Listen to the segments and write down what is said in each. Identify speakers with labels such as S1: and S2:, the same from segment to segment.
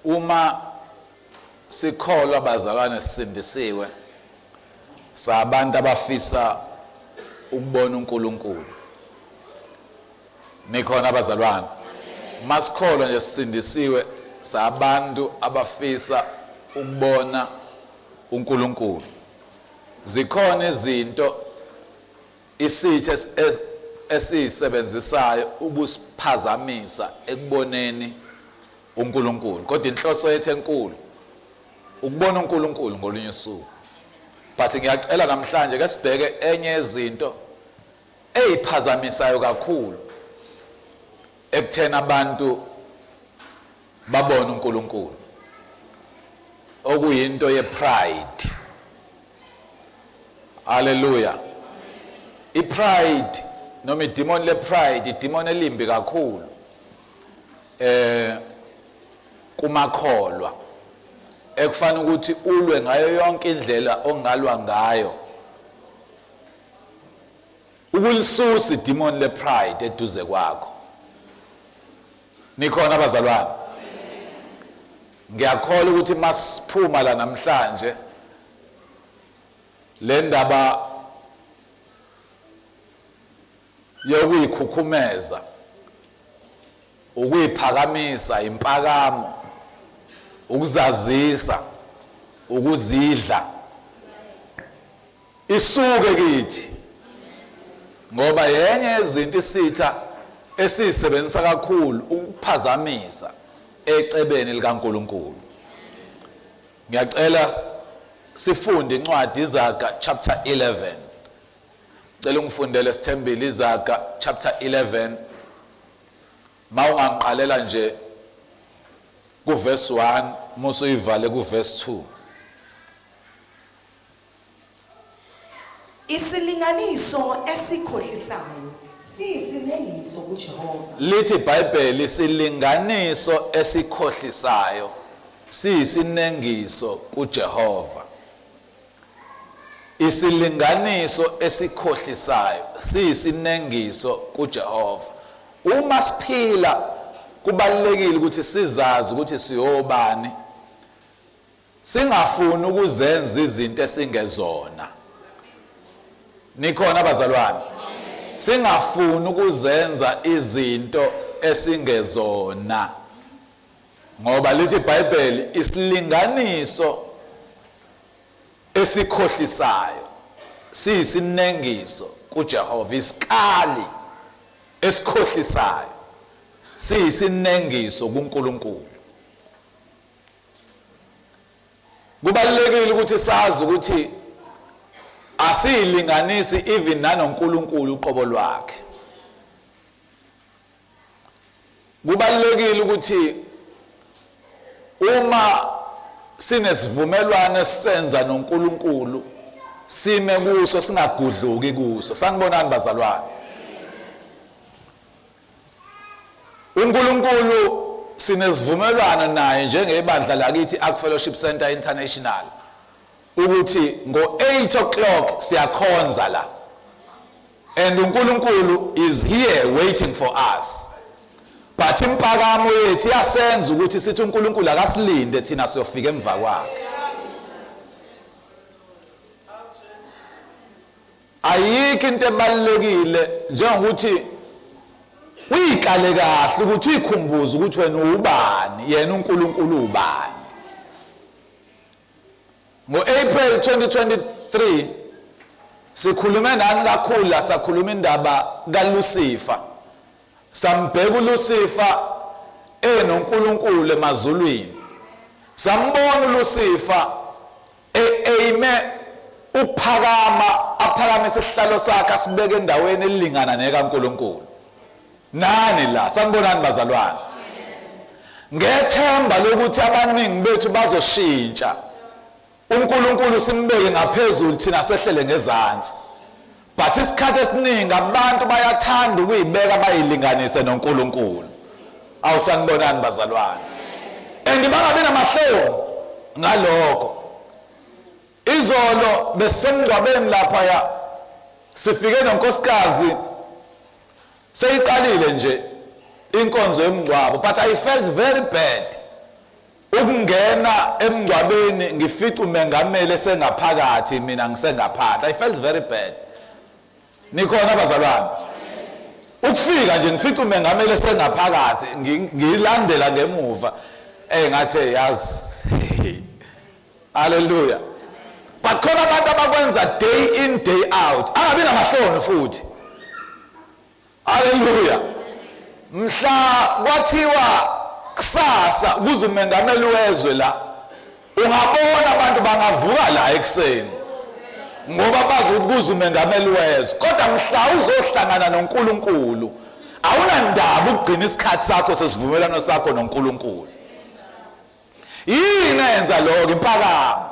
S1: Uma sikholwa bazalwane sisindisiwe, sabantu abafisa ukubona uNkulunkulu. Nikhona bazalwane? Masikholwa nje sisindisiwe, sabantu abafisa ukubona uNkulunkulu. Zikhona izinto isitha esiyisebenzisayo ukusiphazamisa ekuboneni uNkulunkulu, kodwa inhloso yethu enkulu ukubona uNkulunkulu ngolunye usuku. But ngiyacela namhlanje ke sibheke enye yezinto eyiphazamisayo kakhulu ekutheni abantu babone uNkulunkulu, okuyinto ye-pride. Haleluya. I-pride noma idimoni le-pride, idimoni elimbi kakhulu kumakholwa, ekufanele ukuthi ulwe ngayo yonke indlela ongalwa ngayo ukulisusa idimoni le-pride eduze kwakho. Nikhona abazalwane? Ngiyakholwa ukuthi masiphuma la namhlanje le ndaba yokuyikhukhumeza, ukuyiphakamisa, impakamo, ukuzazisa, ukuzidla, isuke kithi, ngoba yenye yezinto isitha esiyisebenzisa kakhulu ukuphazamisa ecebeni likaNkulunkulu. Ngiyacela sifunde incwadi iZaga chapter 11. Cela ungifundele Sithembile iZaga chapter 11. Mawungangiqalela nje ku verse 1 musu uyivale ku verse 2.
S2: Isilinganiso esikhohlisayo siyisinengiso kuJehova.
S1: Lithi iBhayibheli isilinganiso esikhohlisayo siyisinengiso kuJehova. Isilinganiso esikhohlisayo siyisinengiso kuJehova. Uma siphila kubalulekile ukuthi sizazi ukuthi siyobani, singafuni ukuzenza izinto esingezona. Nikhona bazalwane? Singafuni ukuzenza izinto esingezona, ngoba lithi iBhayibheli isilinganiso esikhohlisayo siyisinengiso kuJehova. Isikali esikhohlisayo siyisinengiso kuNkulunkulu. Kubalulekile ukuthi sazi ukuthi asiyilinganisi even nanoNkulunkulu uqobo lwakhe. Kubalulekile ukuthi uma sinesivumelwano esisenza noNkulunkulu sime kuso, singagudluki kuso. Sanibonani bazalwane. uNkulunkulu sinesivumelwano naye njengebandla lakithi Ark Fellowship Center International ukuthi ngo-8 o'clock siyakhonza la, and uNkulunkulu is here waiting for us. But impakamo yethu iyasenza ukuthi sithi uNkulunkulu akasilinde, thina siyofika emva kwakhe. Ayikho into ebalulekile njengokuthi uyikale kahle ukuthi uyikhumbuze ukuthi wena ubani, yena uNkulunkulu ubani. Ngo-April 2023 sikhulume nani kakhulu la, sakhuluma indaba kaLucifer. Sambheka uLucifer enoNkulunkulu emazulwini. Sambona uLucifer e-aime ukuphakama, aphakamise isihlalo sakhe asibeke endaweni elingana nekaNkulunkulu. Nani la, sanibonani bazalwane. Ngethemba lokuthi abaningi bethu bazoshintsha, uNkulunkulu simbeke ngaphezulu, thina sehlele ngezansi. But isikhathi esiningi abantu bayathanda ukuyibeka bayilinganise noNkulunkulu. Awusanibonani bazalwane. And bangabi namahloni ngalokho. Izolo besemngcwabeni lapha ya, sifike nonkosikazi seyiqalile nje inkonzo yomngcwabo, but I felt very bad. Ukungena emngcwabeni ngifica umengameli esengaphakathi, mina ngisengaphandle, I felt very bad. Nikhona, bazalwane? Ukufika nje ngifica umengameli esengaphakathi, ngilandela ngemuva, ngathi yazi, haleluya. But khona abantu abakwenza day in, day out, angabi namahloni futhi. Haleluya. Mhla kwathiwa kusasa kuze umengameli wezwe la, ungabona abantu bangavuka la ekuseni ngoba bazi ukuthi kuze umengameli wezwe. Kodwa mhla uzohlangana noNkulunkulu, awunandaba ukugcina isikhathi sakho sesivumelwano sakho noNkulunkulu. Yini enza lokho? Impakamo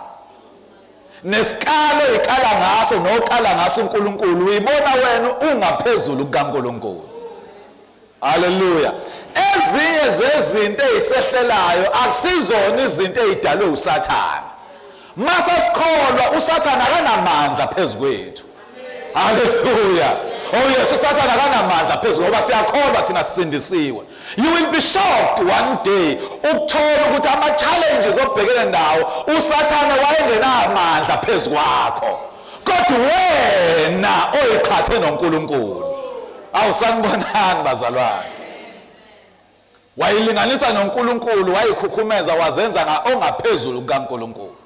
S1: nesikalo ikala ngaso nokala ngaso uNkulunkulu, uyibona wena ungaphezulu kukaNkulunkulu. Haleluya. Ezinye zezinto ezisehlelayo akusizona izinto ezidalwe uSathane. Mase sikholwa, uSathane akanamandla phezukwethu. Haleluya. Oh yes, uSathane akanamandla phezulu ngoba siyakholwa thina, sisindisiwe. You will be shocked one day ukuthola ukuthi ama challenges obhekene nawo, uSathane wayengenamandla phezu kwakho, kodwa wena oyiqhathe noNkulunkulu. Awusanibonani, bazalwane? Wayilinganisa noNkulunkulu, wayikhukhumeza, wazenza ongaphezulu kukaNkulunkulu.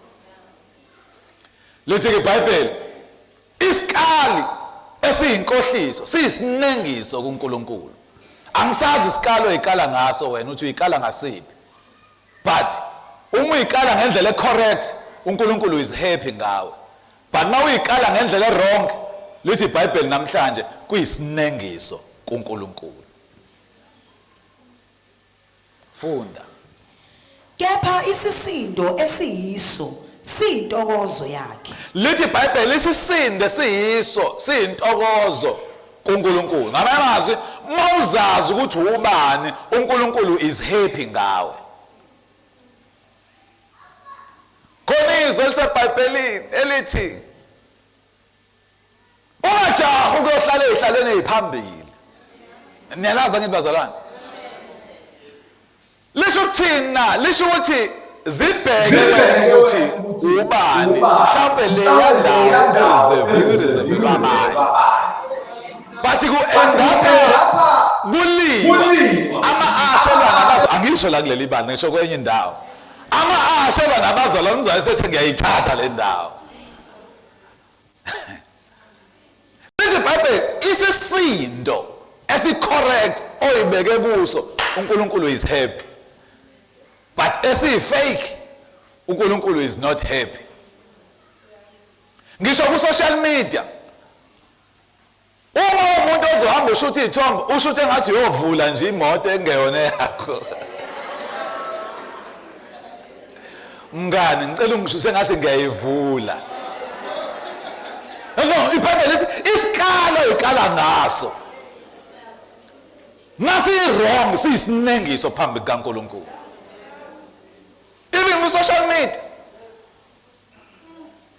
S1: Lithi ke iBhayibheli, isikali esiyinkohliso siyisinengiso kuNkulunkulu. Angisazi isikalo oyikala ngaso wena, uthi uyikala ngasiphi, but uma uyikala ngendlela ecorrect, uNkulunkulu is happy ngawe, but uma uyikala ngendlela ewrong, lithi iBhayibheli namhlanje kuyisinengiso kuNkulunkulu. Funda.
S2: Kepha isisindo esiyiso siyintokozo yakhe.
S1: Lithi iBhayibheli, isisindo esiyiso siyintokozo kuNkulunkulu. Ngamanye amazwi, mawuzazi ukuthi ubani, uNkulunkulu is happy ngawe. Khona izwi eliseBhayibhelini elithi ungajahi ukuyohlala ey'hlalweni ey'phambili. Niyalazi, angithi, bazalwane? Lisho ukuthini na? Lisho ukuthi zibheke wena ukuthi ubani. Mhlawumbe leya ndawo ereserve ireservelwa abanye, but ku-end up kuliwa ama-ashelwa nabazo. Angisho la kuleli bandla, ngisho kwenye indawo, ama-ashelwa nabazalwane, umzali sethi ngiyayithatha le ndawo. Lithi iBhayibheli, isisindo esicorrect oyibeke kuso, uNkulunkulu is happy, but esiyi-fake, uNkulunkulu is not happy. Ngisho ku-social media, uma umuntu ozohamba ushutha iy'thombe, ushuthe engathi uyovula nje imoto engeyona yakho. Mngani, ngicela ungishuthe ngathi ngiyayivula. No, iBhayibheli lithi isikalo ikala ngaso masi-wrong siyisinengiso phambi kukaNkulunkulu. Even ku-social media,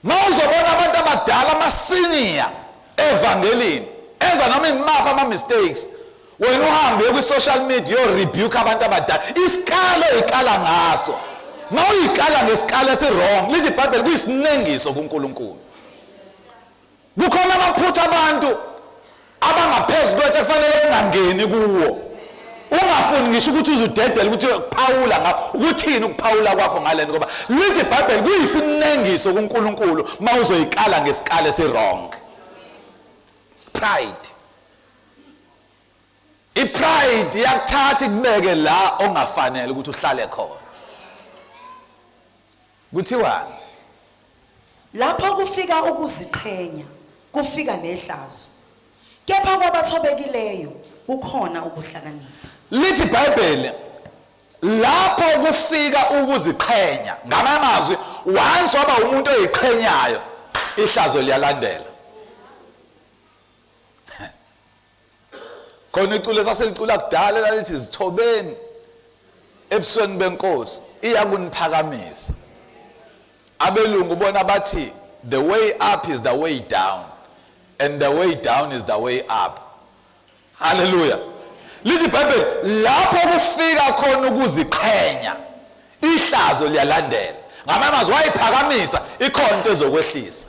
S1: ma uzobona abantu abadala, ama-senior evangelini, enza noma imaphi ama-mistakes, wena uhambe kwi-social media uyo-rebuke abantu abadala. Isikalo ikala ngaso, ma uyikala ngesikalo esi-wrong, lithi iBhayibheli kuyisinengiso kuNkulunkulu. Kukhona amaphutha abantu abangaphezu kwethu ekufanele singangeni kuwo. Ungafuni ngisho ukuthi uzudedele ukuthi phawula nga ukuthini ukuphawula kwakho ngalento, ngoba lithi iBhayibheli kuyisinengiso kuNkulunkulu uma uzoyikala ngesikalo esi-wrong. Pride, ipride iyakuthatha ikubeke la ongafanele ukuthi uhlale khona. Kuthiwani?
S2: Lapho kufika ukuziqhenya, kufika nehlazo. Kepha kwabathobekileyo kukhona ukuhlakanipha.
S1: Lithi iBhayibheli, lapho kufika ukuziqhenya, ngamanye amazwi, once waba umuntu oyiqhenyayo, ihlazo liyalandela. Khona iculo esaselicula kudala lalithi, "Zithobeni ebusweni benkosi, iyakuniphakamisa." Abelungu bona bathi, "The way up is the way down and the way down is the way up." Haleluya. Lithi iBhayibheli, lapho kufika khona ukuziqhenya, Ihlazo liyalandela. Ngamanye amazwi wayiphakamisa ikhona into ezokwehlisa.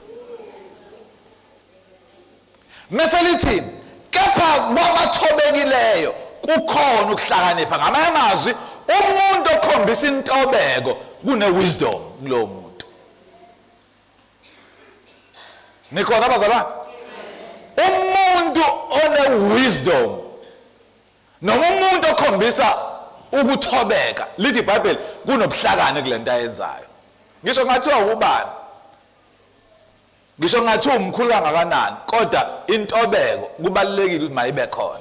S1: Mese lithi kepha kwabathobekileyo kukhona ukuhlakanipha. Ngamanye amazwi umuntu okhombisa intobeko kune wisdom kulowo muntu. Nikhona abazalwane? Umuntu one wisdom noma umuntu okhombisa ukuthobeka, lithi iBhayibheli kunobuhlakani kulento ayenzayo. Ngisho ngathiwa ubani, ngisho ngathiwa umkhulu kangakanani, kodwa intobeko kubalulekile ukuthi mayibe khona.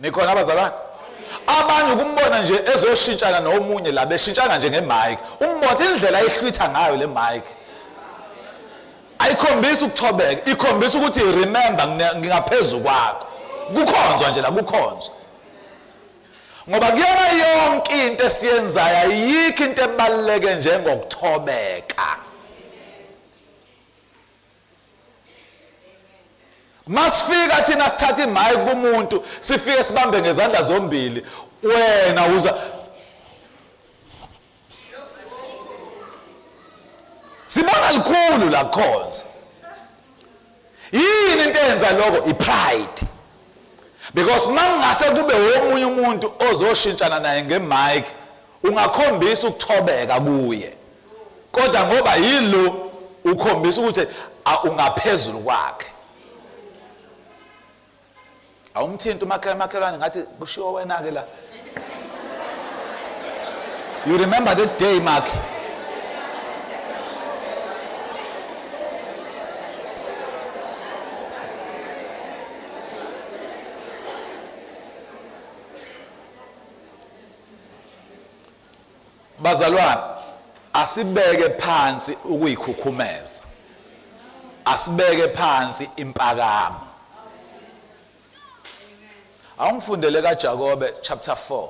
S1: Nikhona abazalwane? Abanye ukumbona nje ezoshintshana nomunye la, beshintshana nje ngemic, umbona indlela ayihlwitha ngayo le mic ayikhombisi ukuthobeka, ikhombisa ukuthi remember ngingaphezu kwakho. Kukhonzwa nje la, kukhonzwa, ngoba kuyona yonke into esiyenzayo ayikho into ebaluleke njengokuthobeka. Masifika thina sithatha imic kumuntu, sifike sibambe ngezandla zombili, wena uza sibona likhulu la kukhonza. Yini into eyenza lokho? I-pride. Because mangase kube womunye umuntu ozoshintshana naye ngemic, ungakhombisa ukuthobeka kuye, kodwa ngoba yilo ukhombisa ukuthi ungaphezulu kwakhe. Awumthinti umakhelwane, ngathi kushiwo wena ke la. You remember that day, Mark? Bazalwane, asibeke phansi ukuyikhukhumeza, asibeke phansi impakamo. Awungifundele kaJakobe chapter 4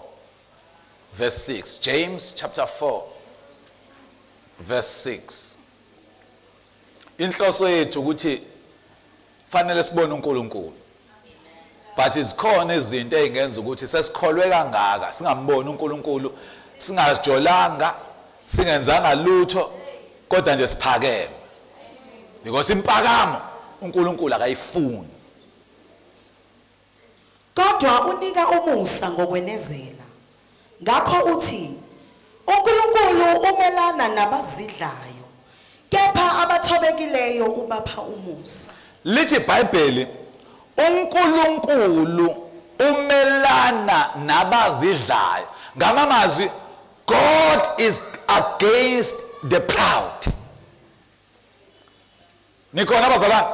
S1: verse 6. James chapter 4 verse 6. Inhloso yethu ukuthi fanele sibone uNkulunkulu, but izikhona izinto ezingenza ukuthi sesikholwe kangaka singamboni uNkulunkulu, singajolanga, singenzanga lutho, kodwa nje siphakeme, because impakamo uNkulunkulu akayifuni.
S2: Kodwa unika umusa ngokwenezela. Ngakho uthi, uNkulunkulu umelana nabazidlayo, kepha abathobekileyo ubapha umusa.
S1: Lithi iBhayibheli uNkulunkulu umelana nabazidlayo. Ngamamazwi, God is against the proud. Nikhona abazalwane?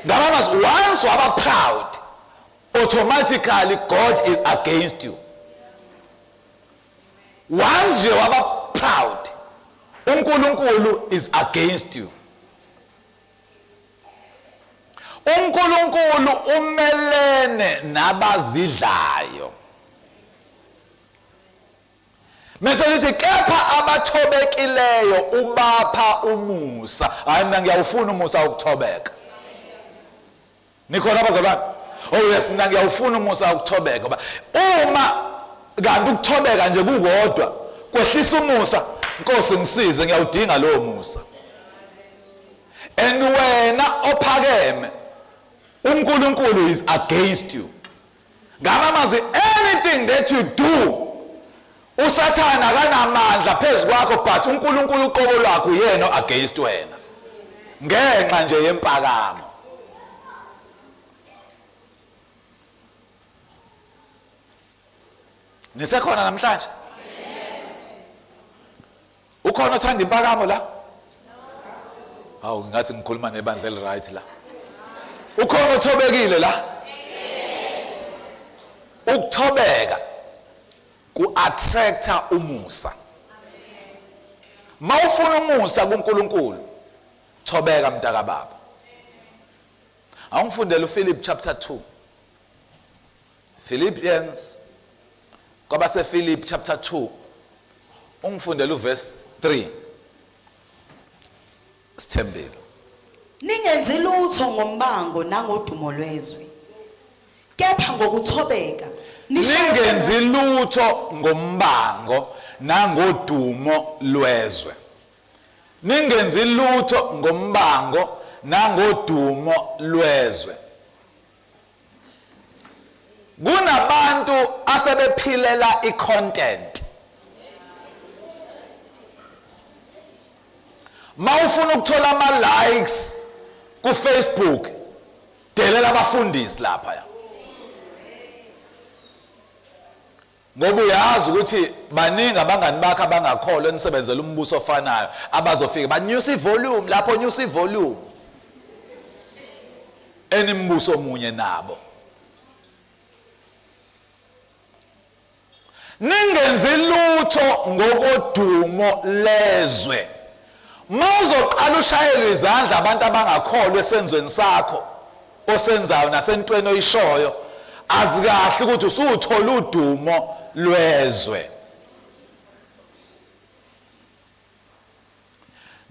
S1: Ngamamazwi, once waba proud, automatically God is against you. Once nje waba proud, uNkulunkulu is against you. uNkulunkulu umelene nabazidlayo. Mese lithi kepha abathobekileyo ubapha umusa. Hayi, mina ngiyawufuna umusa wokuthobeka. Nikhona abazalwane? Oh yes, mina ngiyawufuna umusa wokuthobeka, ngoba uma kanti ukuthobeka nje kukodwa kwehlisa umusa, Nkosi ngisize, ngiyawudinga lowo musa. And wena ophakeme, uNkulunkulu is against you. Ngamamazwi, anything that you do, uSathane akanamandla phezu kwakho, but uNkulunkulu uqobo lwakho uyena against wena ngenxa nje yempakamo. Nisekhona namhlanje? Ukhona othanda impakamo la? Hawu, ngathi ngikhuluma nebandla eli-right la. Ukhona othobekile la? Ukuthobeka ku-attracta umusa. Mawufuna umusa kuNkulunkulu, thobeka mntaka baba. Awungifundele uPhilip chapter 2. Philippians, kwabasePhilip chapter 2, ungifundele uverse 3. Sithembile.
S2: Ningenzi lutho ngombango nangodumo lwezwe, kepha ngokuthobeka.
S1: Ningenzi lutho ngombango nangodumo lwezwe. Ningenzi lutho ngombango nangodumo lwezwe. Kunabantu asebephilela icontent. Mawufuna ukuthola ama likes ku Facebook, delela abafundisi lapha ya. Ngoba uyazi ukuthi baningi abangani bakho abangakholwa enisebenzela umbuso ofanayo abazofika banyusa ivolume lapho, nyusa ivolume enimbuso omunye nabo. Ningenzi lutho ngokodumo lezwe. Mawuzoqala ushayelwe izandla abantu abangakholwa esenzweni sakho osenzayo nasentweni oyishoyo, azikahle ukuthi usuthola udumo lwezwe.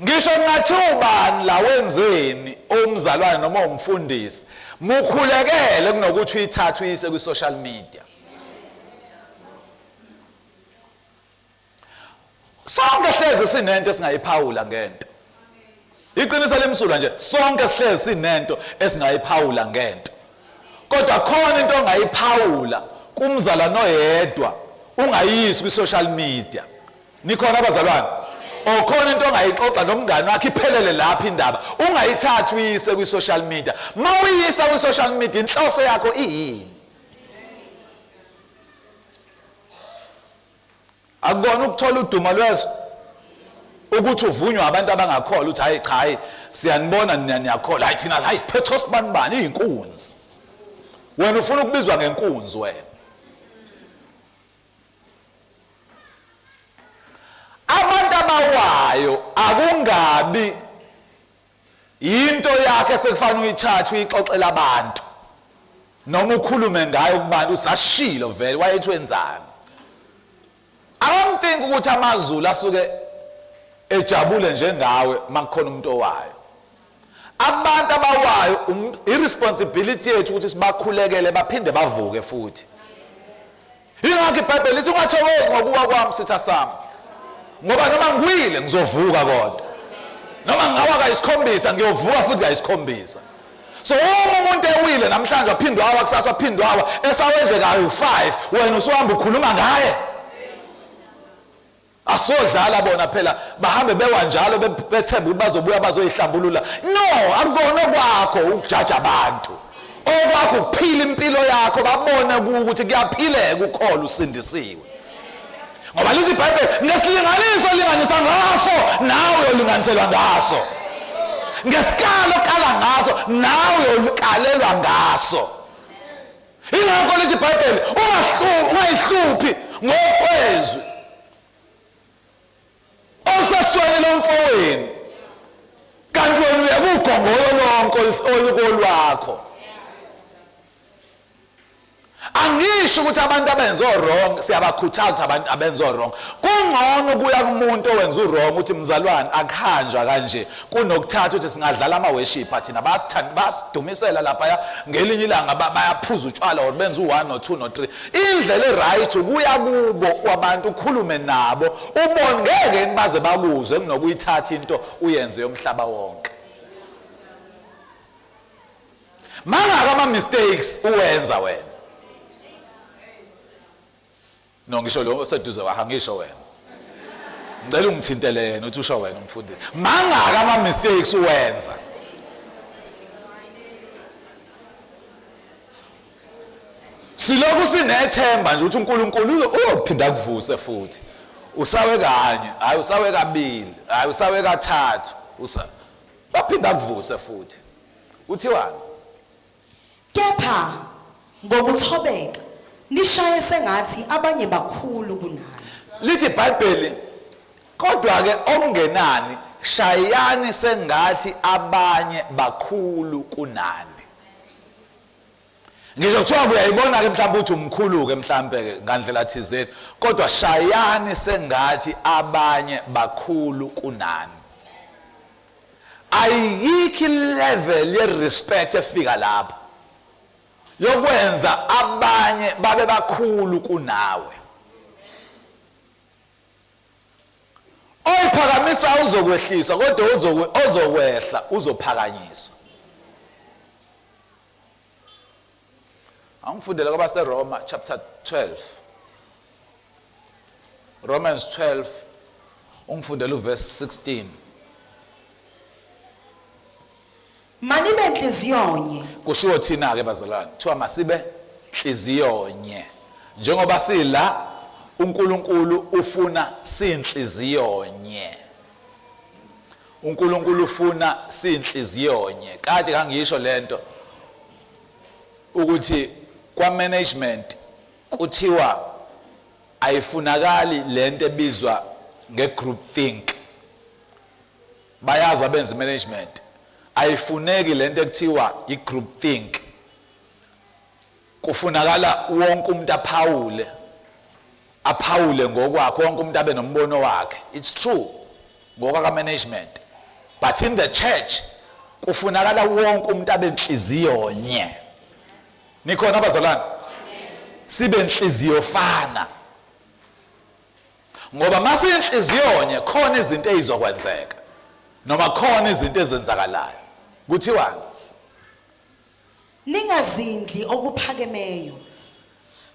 S1: Ngisho kungathiwa ubani la wenzeni, umzalwane noma umfundisi, mukhulekele kunokuthi uyithathe uyise kwi-social media. Sonke hlezi sinento esingayiphawula ngento. Iqiniso lemsulwa nje, sonke sihlezi sinento esingayiphawula ngento. Kodwa khona into ongayiphawula kumzalwane oyedwa ungayisi kwi-social media. Nikhona abazalwane? Okhona into ongayixoxa nomngane wakhe iphelele lapha indaba, ungayithathi uyise kwi-social media. Mawuyisa kwi-social media inhloso yakho iyini? Akukona ukuthola udumo lwezwe ukuthi uvunywa abantu abangakholwa ukuthi hayi cha, hayi siyanibona nina niyakholwa, hayi thina, hayi siphethe osibanibani iy'nkunzi. Wena ufuna ukubizwa ngenkunzi wena. Abantu abawayo akungabi yinto yakhe sekufanele uyithathe uyixoxele abantu noma ukhulume ngayo kubantu, usashilo vele wayethi wenzani. I don't think ukuthi amaZulu asuke ejabule njengawe makukhona umuntu owayo. Abantu abawayo, i-responsibility yethu ukuthi sibakhulekele baphinde bavuke futhi. Ingakho iBhayibheli lithi ungathokozi ngokuwa kwami sitha sami, ngoba noma ngiwile ngizovuka, kodwa noma ngingawa kayisikhombisa ngiyovuka futhi kayisikhombisa. So uma umuntu ewile namhlanje waphinde wawa kusasa, waphinde wawa, esawenze kayi-5, wena usuhamba ukhuluma ngaye. Asodlala bona phela, bahambe bewa njalo bethemba ukuthi bazobuya bazoyihlambulula. No, akubona okwakho ukujaja abantu, okwakho ukuphila impilo yakho, babone ukuthi kuyaphileka ukholwa usindisiwe. Ngoba lithi iBhayibheli, ngesilinganiso olinganisa ngaso nawe uyolinganiselwa ngaso, ngesikalo okala ngaso nawe uyokalelwa ngaso. Ingakho lithi iBhayibheli ungayihluphi ngokwezwi olusesweni lomfowenu, kanti wena uyakugongoyo lonke olukolwakho. Angisho ukuthi abantu abenze wrong siyabakhuthaza, ukuthi abantu abenze wrong, kungcono kuya kumuntu owenza uwrong ukuthi mzalwane akuhanjwa kanje, kunokuthatha ukuthi singadlala ama-worshipper thina, bayasithanda, bayasidumisela laphaya, ngelinye ilanga bayaphuza utshwala or benza u-1 no-2 no-3. Indlela e-right ukuya kubo kwabantu ukhulume nabo, ubone ngeke baze bakuzwe, kunokuyithatha into uyenze yomhlaba wonke. Mangaka ama-mistakes uwenza wena? No, ngisho lo oseduze kwakho, angisho wena. Ngicela ungithintele yena uthi usho wena umfundisi. Mangaka ama-mistakes uwenza? Silokhu sinethemba nje ukuthi uNkulunkulu uyophinda akuvuse futhi. Usawe kanye, hayi usawe kabili, hayi usawe kathathu, usa baphinda akuvuse futhi. Uthiwani?
S2: Kepha ngokuthobeka nishaye sengathi abanye bakhulu kunani.
S1: Lithi iBhayibheli, kodwa ke okungenani shayani sengathi abanye bakhulu kunani. Ngisho kuthiwa uyayibona ke mhlawumbe ukuthi umkhulu ke mhlawumbe ke ngandlela thizeni, kodwa shayani sengathi abanye bakhulu kunani. Ayikho level ye respect efika lapho. Yokwenza abanye babe bakhulu kunawe. Oyiphakamisa uzokwehliswa, kodwa ozokwehla uzophakanyiswa. Angifundele kwabaseRoma chapter 12. Romans 12, ungifundele uverse 16.
S2: Manibe nhliziyonye.
S1: Kushiwo thina ke bazalwane, kuthiwa masibe nhliziyonye. Njengoba sila, uNkulunkulu ufuna sinhliziyonye. uNkulunkulu ufuna sinhliziyonye. Kade kangisho lento ukuthi kwa management kuthiwa ayifunakali lento ebizwa ngegroup think. Bayazi abenza management, ayifuneki lento ekuthiwa i-group think. Kufunakala wonke umuntu aphawule, aphawule ngokwakhe, wonke umuntu abe nombono wakhe. It's true ngokwaka management, but in the church kufunakala wonke umuntu abe nhliziyo nye. Nikhona abazalwane? Sibe nhliziyo fana, ngoba masiyinhliziyonye khona izinto ezizokwenzeka noma khona izinto ezenzakalayo. Kuthiwani?
S2: Ningazindli okuphakemeyo,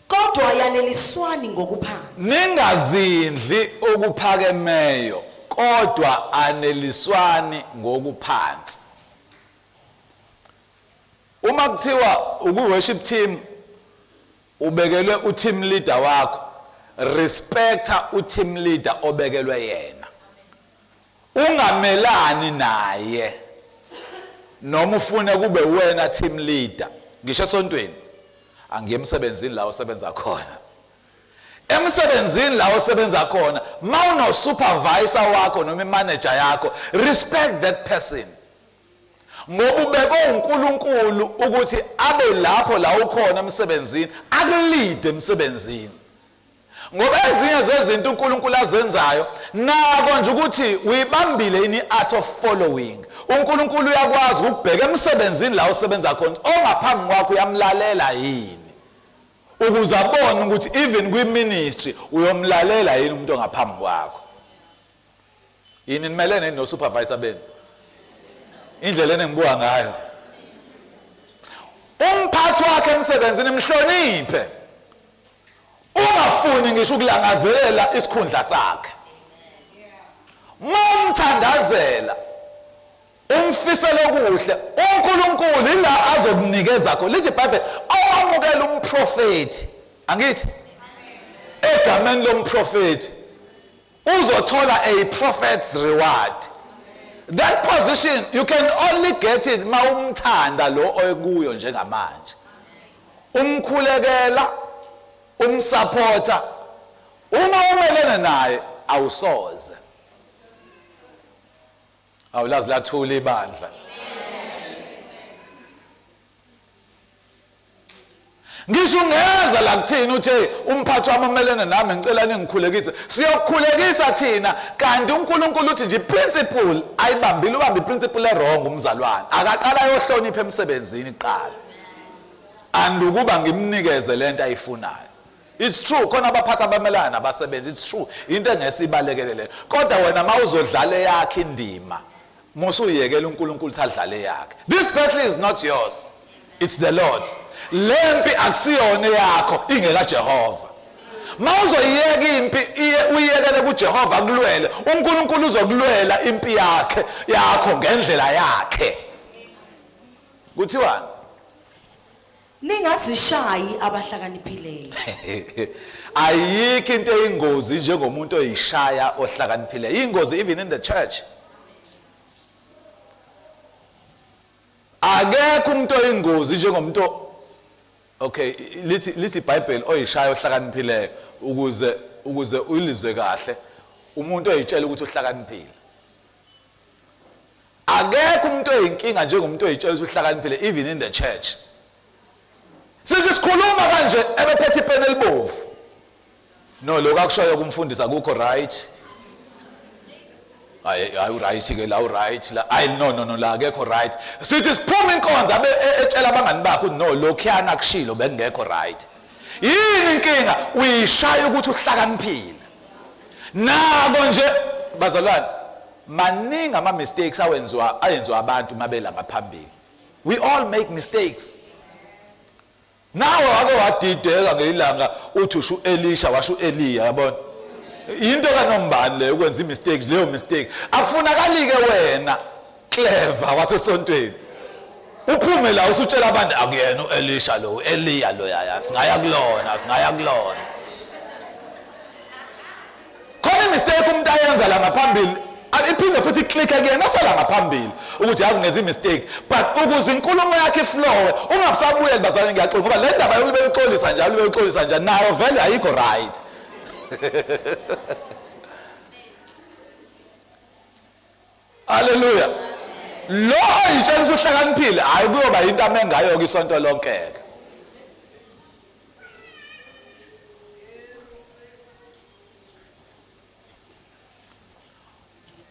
S2: kodwa yaneliswani ngokuphansi.
S1: Ningazindli okuphakemeyo, kodwa aneliswani ngokuphansi. Uma kuthiwa uku-worship team, ubekelwe u-team leader wakho, respecta u-team leader obekelwe yena, ungamelani naye noma ufune kube wena team leader. Ngisho esontweni, angiye emsebenzini la osebenza khona, emsebenzini la osebenza khona, mawuno supervisor wakho noma imanager yakho, respect that person, ngoba ubekwe uNkulunkulu ukuthi abe lapho la ukhona emsebenzini, akulead emsebenzini. Ngoba ezinye zezinto uNkulunkulu azenzayo nako nje ukuthi uyibambile ini art of following. UNkulunkulu uyakwazi ukubheka emsebenzini la usebenza khona, ongaphambi kwakho uyamlalela yini, ukuze abone ukuthi even kwi-ministry uyomlalela yini umuntu ongaphambi kwakho. Yini, nimelene no supervisor benu? Indlela engibuka ngayo umphathi wakhe emsebenzini, mhloniphe, ungafuni ngisho ukulangazelela isikhundla sakhe. Mawumthandazela, umfisele okuhle, uNkulunkulu ila azokunikeza khona. Lithi iBhayibheli, owamukela umprofeti, angithi egameni lomprofeti uzothola a prophet's reward. That position you can only get it mawumthanda lo oyikuyo njengamanje, umkhulekela, umsupporta. Uma umelene naye, awusoze. Awulazi lathula ibandla. Ngisho ungeza la kuthina uthi umphathi wami umelene nami, ngicela ningikhulekise, siyokukhulekisa thina, kanti uNkulunkulu uthi nje principle ayibambile, ubambe iprinciple ewrong. Umzalwane akaqala ayohlonipha emsebenzini kuqala, andukuba ngimnikeze lento ayifunayo. It's true, khona abaphathi abamelana nabasebenzi. It's true, into engesibalekele leyo, kodwa wena mawuzodlala eyakhe indima, musuyekela uNkulunkulu ukuthi adlale yakhe. This battle is not yours, it's the Lord's. Lempi akusiyona yakho, ingeka Jehova. Mawuzoyiyeka impi iye, uyekele kuJehova kulwele, uNkulunkulu uzokulwela impi yakhe yakho ngendlela yakhe. Kuthiwani?
S2: Ningazishayi abahlakaniphileyo.
S1: Ayikho into eyingozi njengomuntu oyishaya ohlakaniphile. Ingozi even in the church. Akekho umuntu oyingozi njengomuntu, okay, lithi iBhayibheli oyishaya ohlakaniphileyo, ukuze ulizwe kahle, umuntu oyitshela ukuthi uhlakaniphile. Akekho umuntu oyinkinga njengomuntu oyitshela ukuthi uhlakaniphile, even in the church. Sithi sikhuluma kanje, ebephethe ipeni elibovu. No, lokho akushoyo kumfundisa akukho right. Hayi hayi, uright ke la, uright la. Hayi, no, no, no, la akekho right. Sithi siphuma inkonzo, abe etshela abangani bakhe ukuthi no, lokhuyana akushilo bekungekho right. Yini inkinga? Uyishaya ukuthi uhlakaniphile. Nako nje bazalwane, maningi ama mistakes awenziwa, ayenziwa abantu mabela ngaphambili. We all make mistakes. Nawe wake wadideka ngelanga uthi usho uElisha, washo uEliya, yabona into kanombani leyo, ukwenza i-mistakes. Leyo mistake akufunakali ke wena clever wasesontweni uphume la usutshela abantu akuyena uElisha lo, uEliya lo, yaya singaya kulona, singaya kulona. Khona imistake umuntu ayenza la ngaphambili, iphinde futhi iclicke kuyena osala ngaphambili ukuthi yazi ngenza imistake, but ukuze inkulumo yakhe iflowe ungabusabuyeli. Bazalwane, ngiyaxola ngoba le ndaba yokuthi beyixolisa njalo, beyixolisa njalo, nayo vele ayikho right. Haleluya. Lo oyitshela uhlakaniphile, hayi, kuyoba into amengayo ke isonto lonke ke.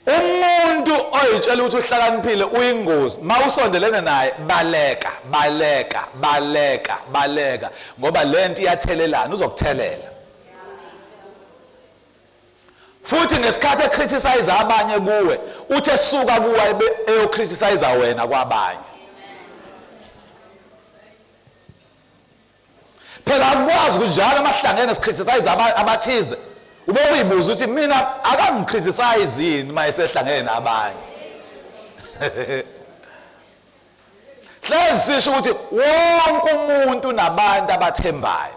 S1: Umuntu oyitshela ukuthi uhlakaniphile uyingozi. Mawusondelene naye, baleka, baleka, baleka, baleka, ngoba lento iyathelelana, uzokuthelela. Futhi ngesikhathi ecriticize abanye kuwe, uthe suka kuwe eyocriticize wena kwabanye. Phela akukwazi ukuthi njalo amahlangene sicriticize abathize, ube kuyibuza ukuthi mina akangicriticize yini uma esehlangene nabanye. Hlezi sisho ukuthi wonke umuntu unabantu abathembayo.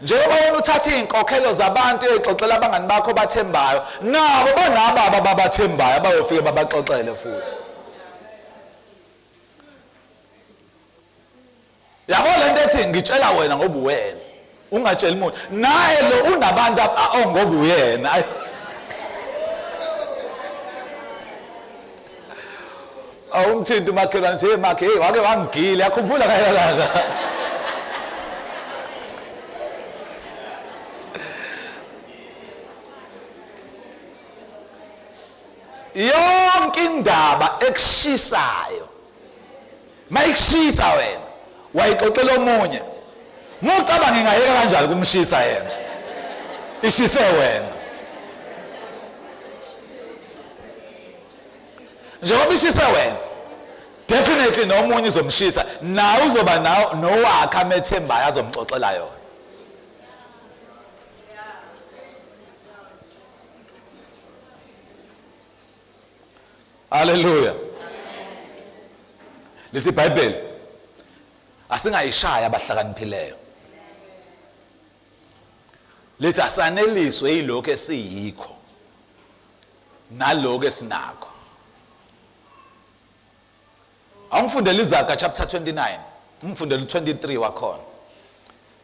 S1: Njengoba wena uthatha iy'nkokhelo zabantu uyayixoxela abangani bakho obathembayo, nabo banababo ababathembayo abayofike babaxoxele futhi. Yabo lento ethi ngitshela wena ngoba uwena, ungatsheli muntu, naye lo unabantu ongoba uyena. Awumthinti umakhelwane nje, hey makhe, hey, wake wangigila, yakhumbula kayalanga. Yonke indaba ekushisayo, mayikushisa wena, wayixoxela omunye, mucabanga ingayeka kanjani kumshisa yena ishise wena? Njengoba ishise wena, definitely nomunye izomshisa nawe, uzoba nawo nowakhe amethembayo azomxoxela yona. Haleluya. Lithi iBhayibheli asingayishaya abahlakaniphileyo. Lithi asaneliswe yilokho esiyikho nalokho esinakho. Awungifundele iZaga chapter 29, ungifundele u23 wakhona.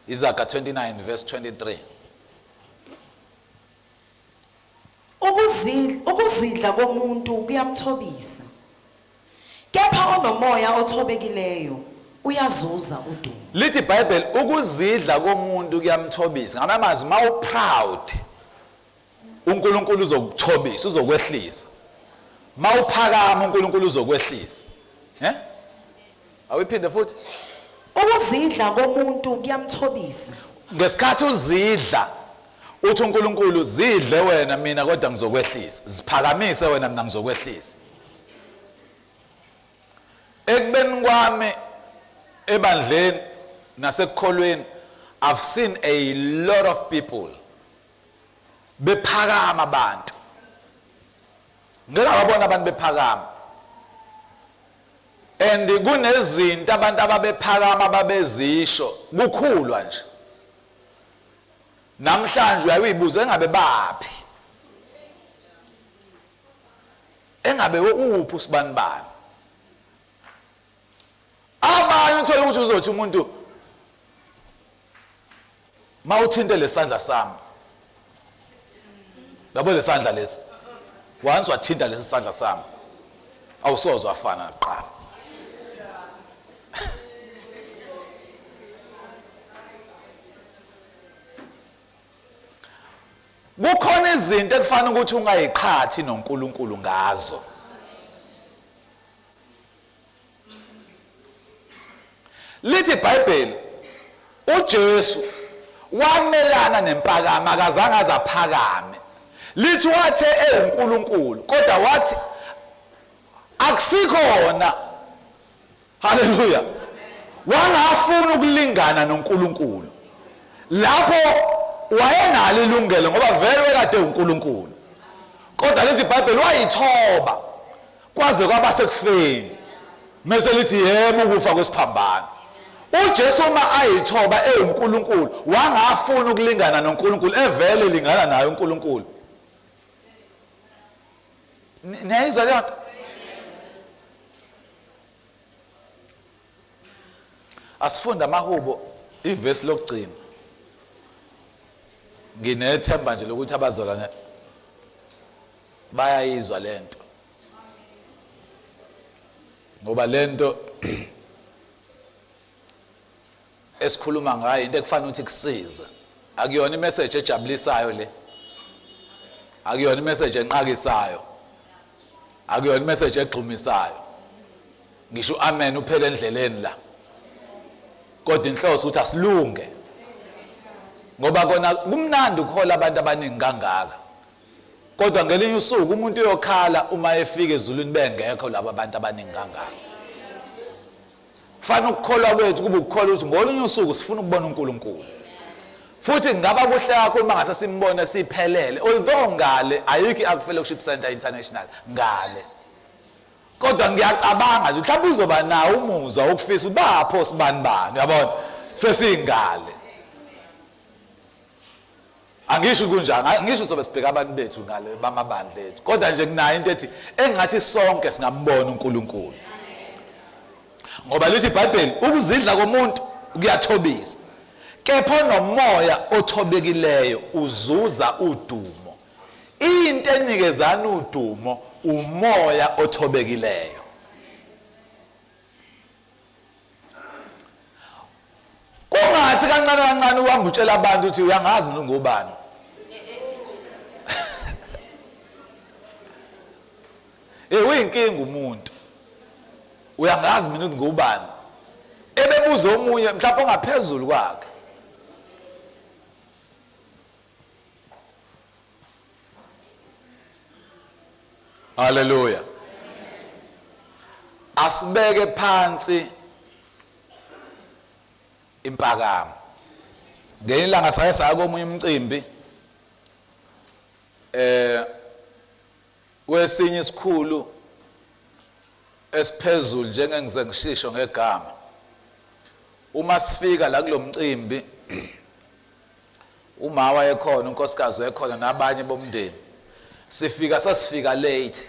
S1: Izaga 29 verse 23.
S2: Ukuzidla komuntu kuyamthobisa, kepha onomoya othobekileyo uyazuza udumo.
S1: Lithi iBhayibheli ukuzidla komuntu kuyamthobisa. Ngamanye amazwi, ma uproud, uNkulunkulu uzokuthobisa, uzokwehlisa. Ma uphakama, uNkulunkulu uzokwehlisa. Eh? Awuyiphinde futhi.
S2: Ukuzidla komuntu kuyamthobisa.
S1: Ngesikhathi uzidla, uthi uNkulunkulu zidle wena, mina kodwa ngizokwehlisa. Ziphakamise wena, mina ngizokwehlisa. Ekubeni kwami ebandleni nasekukholweni, I've seen a lot of people bephakama. Abantu ngeke ngababona abantu bephakama, and kunezinto abantu ababephakama babezisho kukhulwa nje. Namhlanje uyayibuza engabe baphi, engabe uphi usibani bani. Abanye uthola ukuthi uzothi umuntu mawuthinte lesandla sami, yabo lesandla lesi, once wathinta lesi sandla sami awusoze wafana nakuqala. Kukhona izinto ekufanele ukuthi ungayiqhathi noNkulunkulu ngazo. Lithi iBhayibheli uJesu wamelana nempakamo, akazange azaphakame. Lithi wathe ewuNkulunkulu, kodwa wathi akusikhona. Haleluya. Wangafuna ukulingana noNkulunkulu. Lapho wayenalo ilungelo ngoba vele wekade uNkulunkulu. Kodwa lithi iBhayibheli wayithoba kwaze kwaba sekufeni. Mese lithi yebo ukufa kwesiphambano. uJesu uma ayithoba ewuNkulunkulu wangafuna ukulingana noNkulunkulu, evele lingana naye uNkulunkulu. Niyayizwa leyo nto? Asifunda amahubo ivesi lokugcina. Nginethemba nje lokuthi abazalwane bayayizwa lento. Ngoba lento esikhuluma ngayo into ekufanele ukuthi kusize. Akuyona imessage ejabulisayo le. Akuyona imessage enqakisayo. Akuyona imessage egxumisayo. Ngisho amen uphele endleleni la. Kodwa inhloso ukuthi asilunge. Ngoba kona kumnandi ukuhola abantu abaningi kangaka. Kodwa ngelinye usuku umuntu uyokhala uma efika ezulwini bengekho laba abantu abaningi kangaka. Kufanele ukukholwa kwethu kube ukukholwa ukuthi ngolunye usuku sifuna ukubona uNkulunkulu. Futhi kungaba kuhle kakhulu uma ngase simbone siphelele. Although ngale ayikho i-Ark Fellowship Center International ngale. Kodwa ngiyacabanga nje mhlawumbe uzoba nawo umuzwa wokufisa bapho sibani bani, uyabona? Sesingale. Angisho kunjani, angisho sobe sibheka abantu bethu ngale bamabandla ethu. Kodwa nje kunayo into ethi engathi sonke singambona uNkulunkulu. Ngoba lithi iBhayibheli ukuzidla komuntu kuyathobisa. Kepha nomoya othobekileyo uzuza udumo. Into enikezana udumo umoya othobekileyo. Kungathi kancane kancane uhamba utshela abantu ukuthi uyangazi mina ngubani. Eh uyinkinga umuntu. Uyangazi mina ukuthi ngubani. Ebebuza omunye mhlawumbe ongaphezulu kwakhe. Haleluya. Asibeke phansi impakamo. Ngelinye ilanga saye saya komunye umcimbi wesinye isikhulu esiphezulu njengengize ngishisho ngegama. Uma sifika la kulomcimbi uma wayekhona, unkosikazi wayekhona nabanye bomndeni. Sifika sasifika late.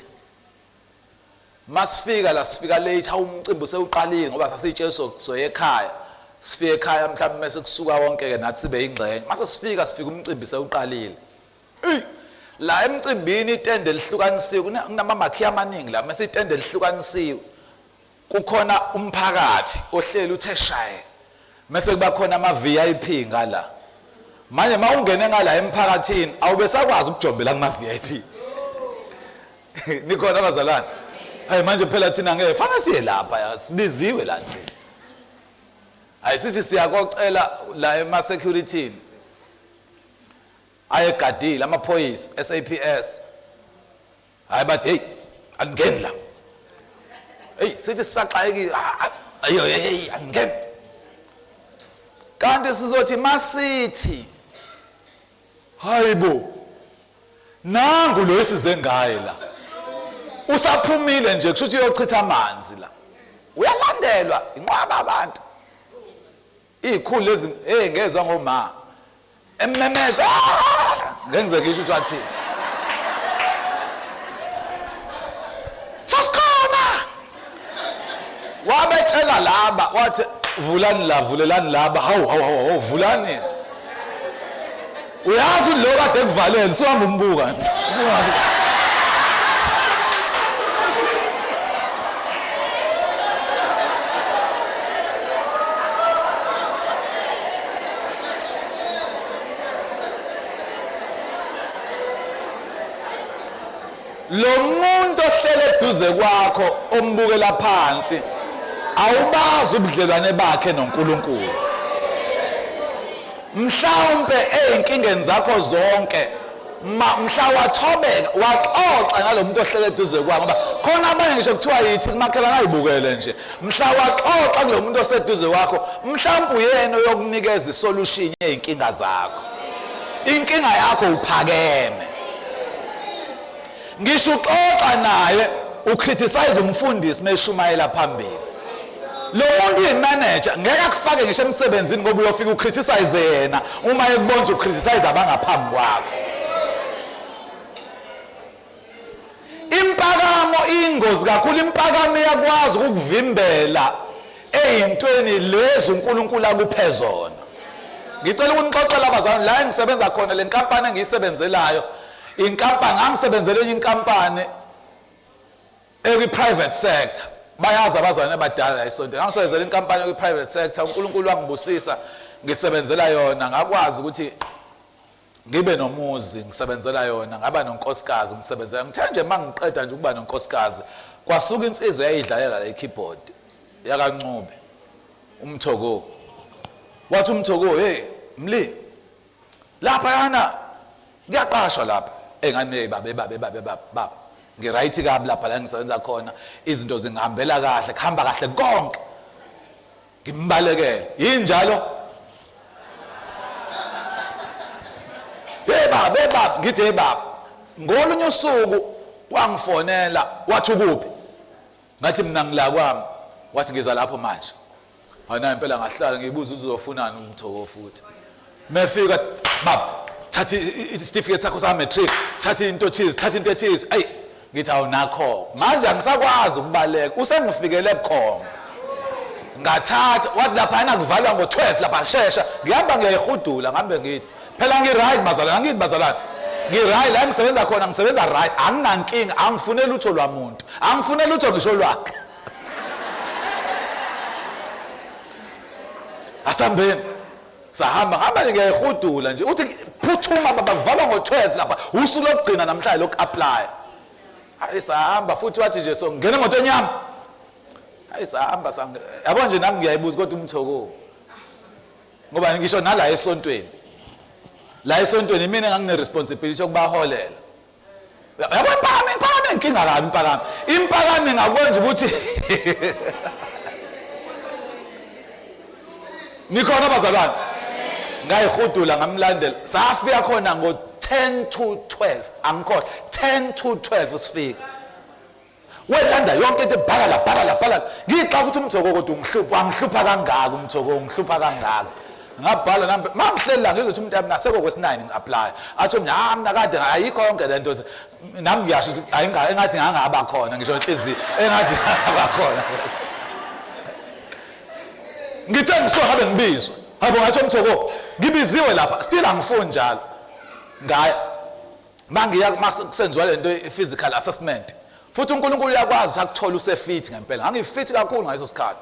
S1: Masifika la sifika late, hawu umcimbi usewuqalile ngoba sasitshela soye ekhaya. Sifike ekhaya mhlawumbe mase kusuka wonke ke nathi sibe ingxenye. Mase sifika sifika umcimbi sewuqalile. Ey la emcimbini itende lihlukanisiwe, kunamamakhiya amaningi la, mase itende lihlukanisiwe. Kukhona umphakathi ohleli uthe shaye. Mase kuba khona ama VIP ngala. Manje mawungene ngala emphakathini awube sakwazi ukujombela kuma VIP. Nikhona abazalwane? Hayi manje phela thina ngeke fanele siye lapha, sibiziwe la thina. Hayi sithi siyakocela la ema security. Ayegadile amaphoyisa SAPS. Hayi bathi hey angeni la. Hey sithi sisaxakekile, ayo hey angeni. Kanti sizothi masithi hayibo nangu lo esize ngaye la. Usaphumile nje kusho ukuthi uyochitha amanzi la. Uyalandelwa inqwaba abantu. Izikhulu lezi hey ngezwa ngoma emmemeza ngengize ngisho ukuthi wathini. Sasikhona. Wabetshela laba wathi vulani la, vulelani laba, hawu hawu hawu vulani. Uyazi lo kade ekuvalele usuhamba umbuka. muntu ohlele eduze kwakho ombukela phansi awubazi ubudlelwane bakhe noNkulunkulu. Mhlawumbe ezinkingeni zakho zonke mhla wathobeka waxoxa nalo muntu ohlele eduze kwakho, ngoba khona abanye ngisho kuthiwa yithi kumakhelwane ayibukele nje, mhla waxoxa kulo muntu oseduze kwakho, mhlawumbe uyena oyokunikeza isolution yezinkinga zakho. Inkinga yakho uphakeme, ngisho uxoxa naye ucriticize umfundisi meshumayela phambili. Lo muntu uyimanager, ngeke akufake ngisho emsebenzini ngoba uyofika ucriticize yena uma ekubona ucriticize abangaphambi kwakho. Impakamo iyingozi kakhulu. Impakamo iyakwazi ukukuvimbela ey'ntweni lezi uNkulunkulu akuphe zona. Ngicela ukunixoxela abazalwane la engisebenza khona, le nkampani engiyisebenzelayo, inkampani ngangisebenzela enye inkampani ekwi-private sector. Bayazi abazalwane abadala la esontweni. Ngangisebenzela inkampani ekwi-private sector, uNkulunkulu wangibusisa ngisebenzela yona, ngakwazi ukuthi ngibe nomuzi ngisebenzela yona, ngaba nonkosikazi ngisebenzela. Ngithe nje uma ngiqeda nje ukuba nonkosikazi, kwasuka insizwa eyayidlalela la i-keyboard yakaNcube, uMthoko. Wathi uMthoko, hey Mli, lapha yana kuyaqashwa lapha. Engane hey babe babe babe baba baba, ngiright kabi lapha la ngisebenza khona, izinto zingihambela kahle, kuhamba kahle konke. Ngimbalekele yini njalo? Hey baba, hey baba, ngithi hey baba. Ngolunye usuku wangifonela wathi ukuphi? Ngathi mina ngila kwami. Wathi ngiza lapho manje. Hayi naye impela, ngahlala ngibuza uzofunani uMthoko futhi. Mefika, baba, thatha isitifiketi sakho sa-matric, thatha into thize, thatha into ethize. Ayi, ngithi awunakho manje, angisakwazi ukubaleka, usengifikele bukhoma. Ngathatha, wathi laphana kuvalwa ngo-12 lapha, shesha. Ngihamba ngiyayihudula, ngihambe ngithi phela ngi-right bazalwane, angithi bazalwane ngi-right la ngisebenza khona, ngisebenza right, anginankinga, angifune lutho lwamuntu, angifune lutho ngisho lwakhe. Asambeni. Sahamba, ngihamba nje ngiyayihudula nje. Uthi phuthuma baba, kuvalwa ngo-12 lapha, usuku lokugcina namhlanje loku-apply. Hayi sahamba futhi, wathi nje so ngena emotweni yami. Hayi sahamba, yabo nje nami ngiyayibuza kodwa uMthoko, ngoba ngisho nala esontweni, la esontweni mina ngangine-responsibility yokubaholela. Yabo impakame, impakame inkinga kabi, impakame, impakame ingakwenza ukuthi nikhona bazalwane. Ngayihudula ngamlandela, safika khona ngo-10 to 12, angikhohlwa, 10 to 12 sifika. Welanda yonke into, bhala la, bhala la, bhala la. Ngixa ukuthi uMthoko kodwa ungihlupha, wangihlupha kangaka uMthoko, ungihlupha kangaka. Ngabhala nami mangihleli la, ngizothi umuntu yami naseko kwesi-9 ngi-apply, athi mina ha mina kade ayikho yonke le nto. Nami ngiyasho ukuthi ayinga engathi ngangaba khona ngisho inhliziyo engathi ngangaba khona. Ngithe ngisuka ngabe ngibizwa, hayibo, ngathi uMthoko ngibiziwe lapha, still angifuni njalo. Ngaya mangiya kusenziwa lento i-physical assessment futhi, uNkulunkulu uyakwazi ukuthi akuthola usefit ngempela. Ngangifit kakhulu ngaleso sikhathi,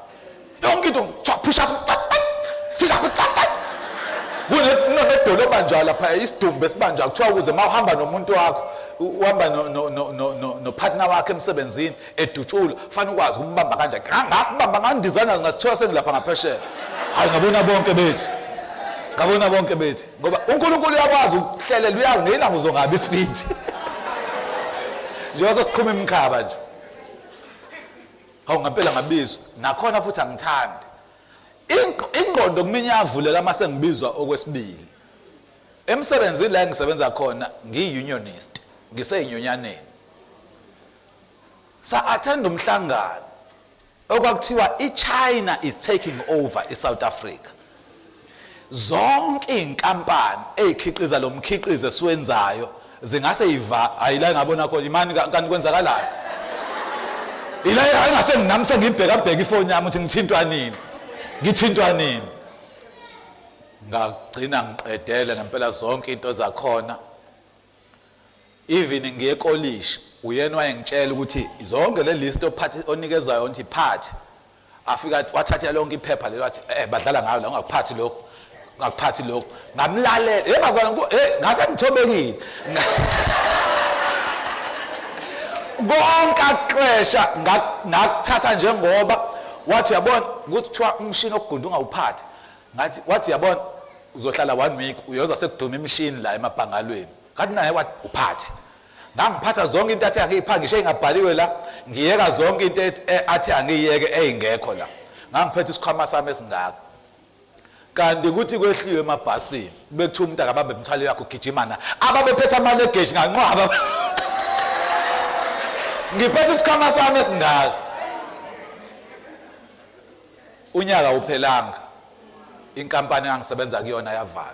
S1: yonke into kuthiwa push up, sit up. Kunedolo obanjwayo lapha, isidumbu esibanjwayo, kuthiwa ukuze uma uhamba nomuntu wakho, uhamba no-partner wakho emsebenzini edutshulwa, fanele ukwazi ukumbamba kanjani. Ngasibamba ngandizana, ngasithola sengilapha ngaphesheya. Hayi ngabona bonke bethi, ngabona bonke bethi, ngoba uNkulunkulu uyakwazi ukuhlelela, uyazi ngeyilanga uzongabi fit njengoba sesiqhuma imikhaba nje. Hawu ngempela ngabizwa nakhona futhi, angithandi ingqondo kumina iyavuleka uma sengibizwa okwesibili emsebenzini la engisebenza khona. Ngiyi-unionist, ngiseyinyonyaneni. Sa-attend umhlangano okwakuthiwa i-China is taking over i-South Africa, zonke iy'nkampani ey'khiqiza lo mkhiqizo esiwenzayo zingase yiva. Hayi la ngabona khona imani kanti kwenzakalayo ila engase nami sengibheka bheka ifoni yami ukuthi ngithintwa nini, ngithintwa nini. Ngagcina ngiqedele ngempela zonke into zakhona. Even ngiye ekolishi, uyena wayengitshela ukuthi zonke le list ophathi onikezwayo ukuthi iphathe. Afika wathatha lonke iphepha lelo, wathi badlala ngayo la, ungakuphathi lokho, ungakuphathi lokho. Ngamlalela. Hey bazalwane, hey ngase ngithobekile. Konke akuxesha ngakuthatha njengoba wathi uyabona ukuthi kuthiwa umshini okugunda ungawuphathi. Ngathi wathi uyabona uzohlala 1 week uyoza sekuduma imishini la emabhangalweni. Ngathi naye wathi uphathe. Ngangiphatha zonke into athi angiyipha ngisho engabhaliwe la, ngiyeka zonke into athi angiyeke eyingekho la. Ngangiphethe isikhwama sami esingaka. Kanti kuthi kwehliwe emabhasini bekuthiwa umuntu akabambe imithwalo yakho gijima na ababephethe amalegeji nganqwaba ngiphethe isikhwama sami esingaka. Unyaka uphelanga inkampani engangisebenza kuyona yavala.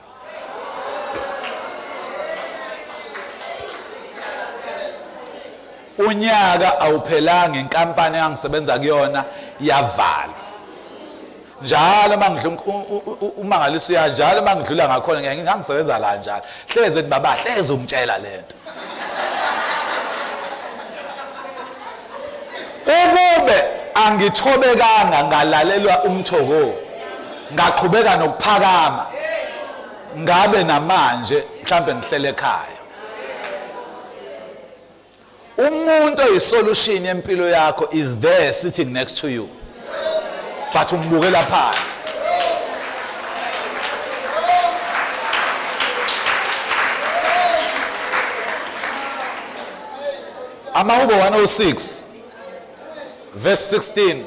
S1: Unyaka awuphelanga inkampani engangisebenza kuyona yavala. Njalo uma ngidlula umangaliso uya njalo uma ngidlula ngakhona ngiya ngangisebenza la njalo. Hleze ethi baba hleze ungitshela lento. Ukube angithobekanga ngalalelwa umthoko ngaqhubeka nokuphakama ngabe namanje mhlambe ngihlele ekhaya. Umuntu oyisolution yempilo yakho is there sitting next to you, but umbukela phansi. Amahubo 106 verse 16.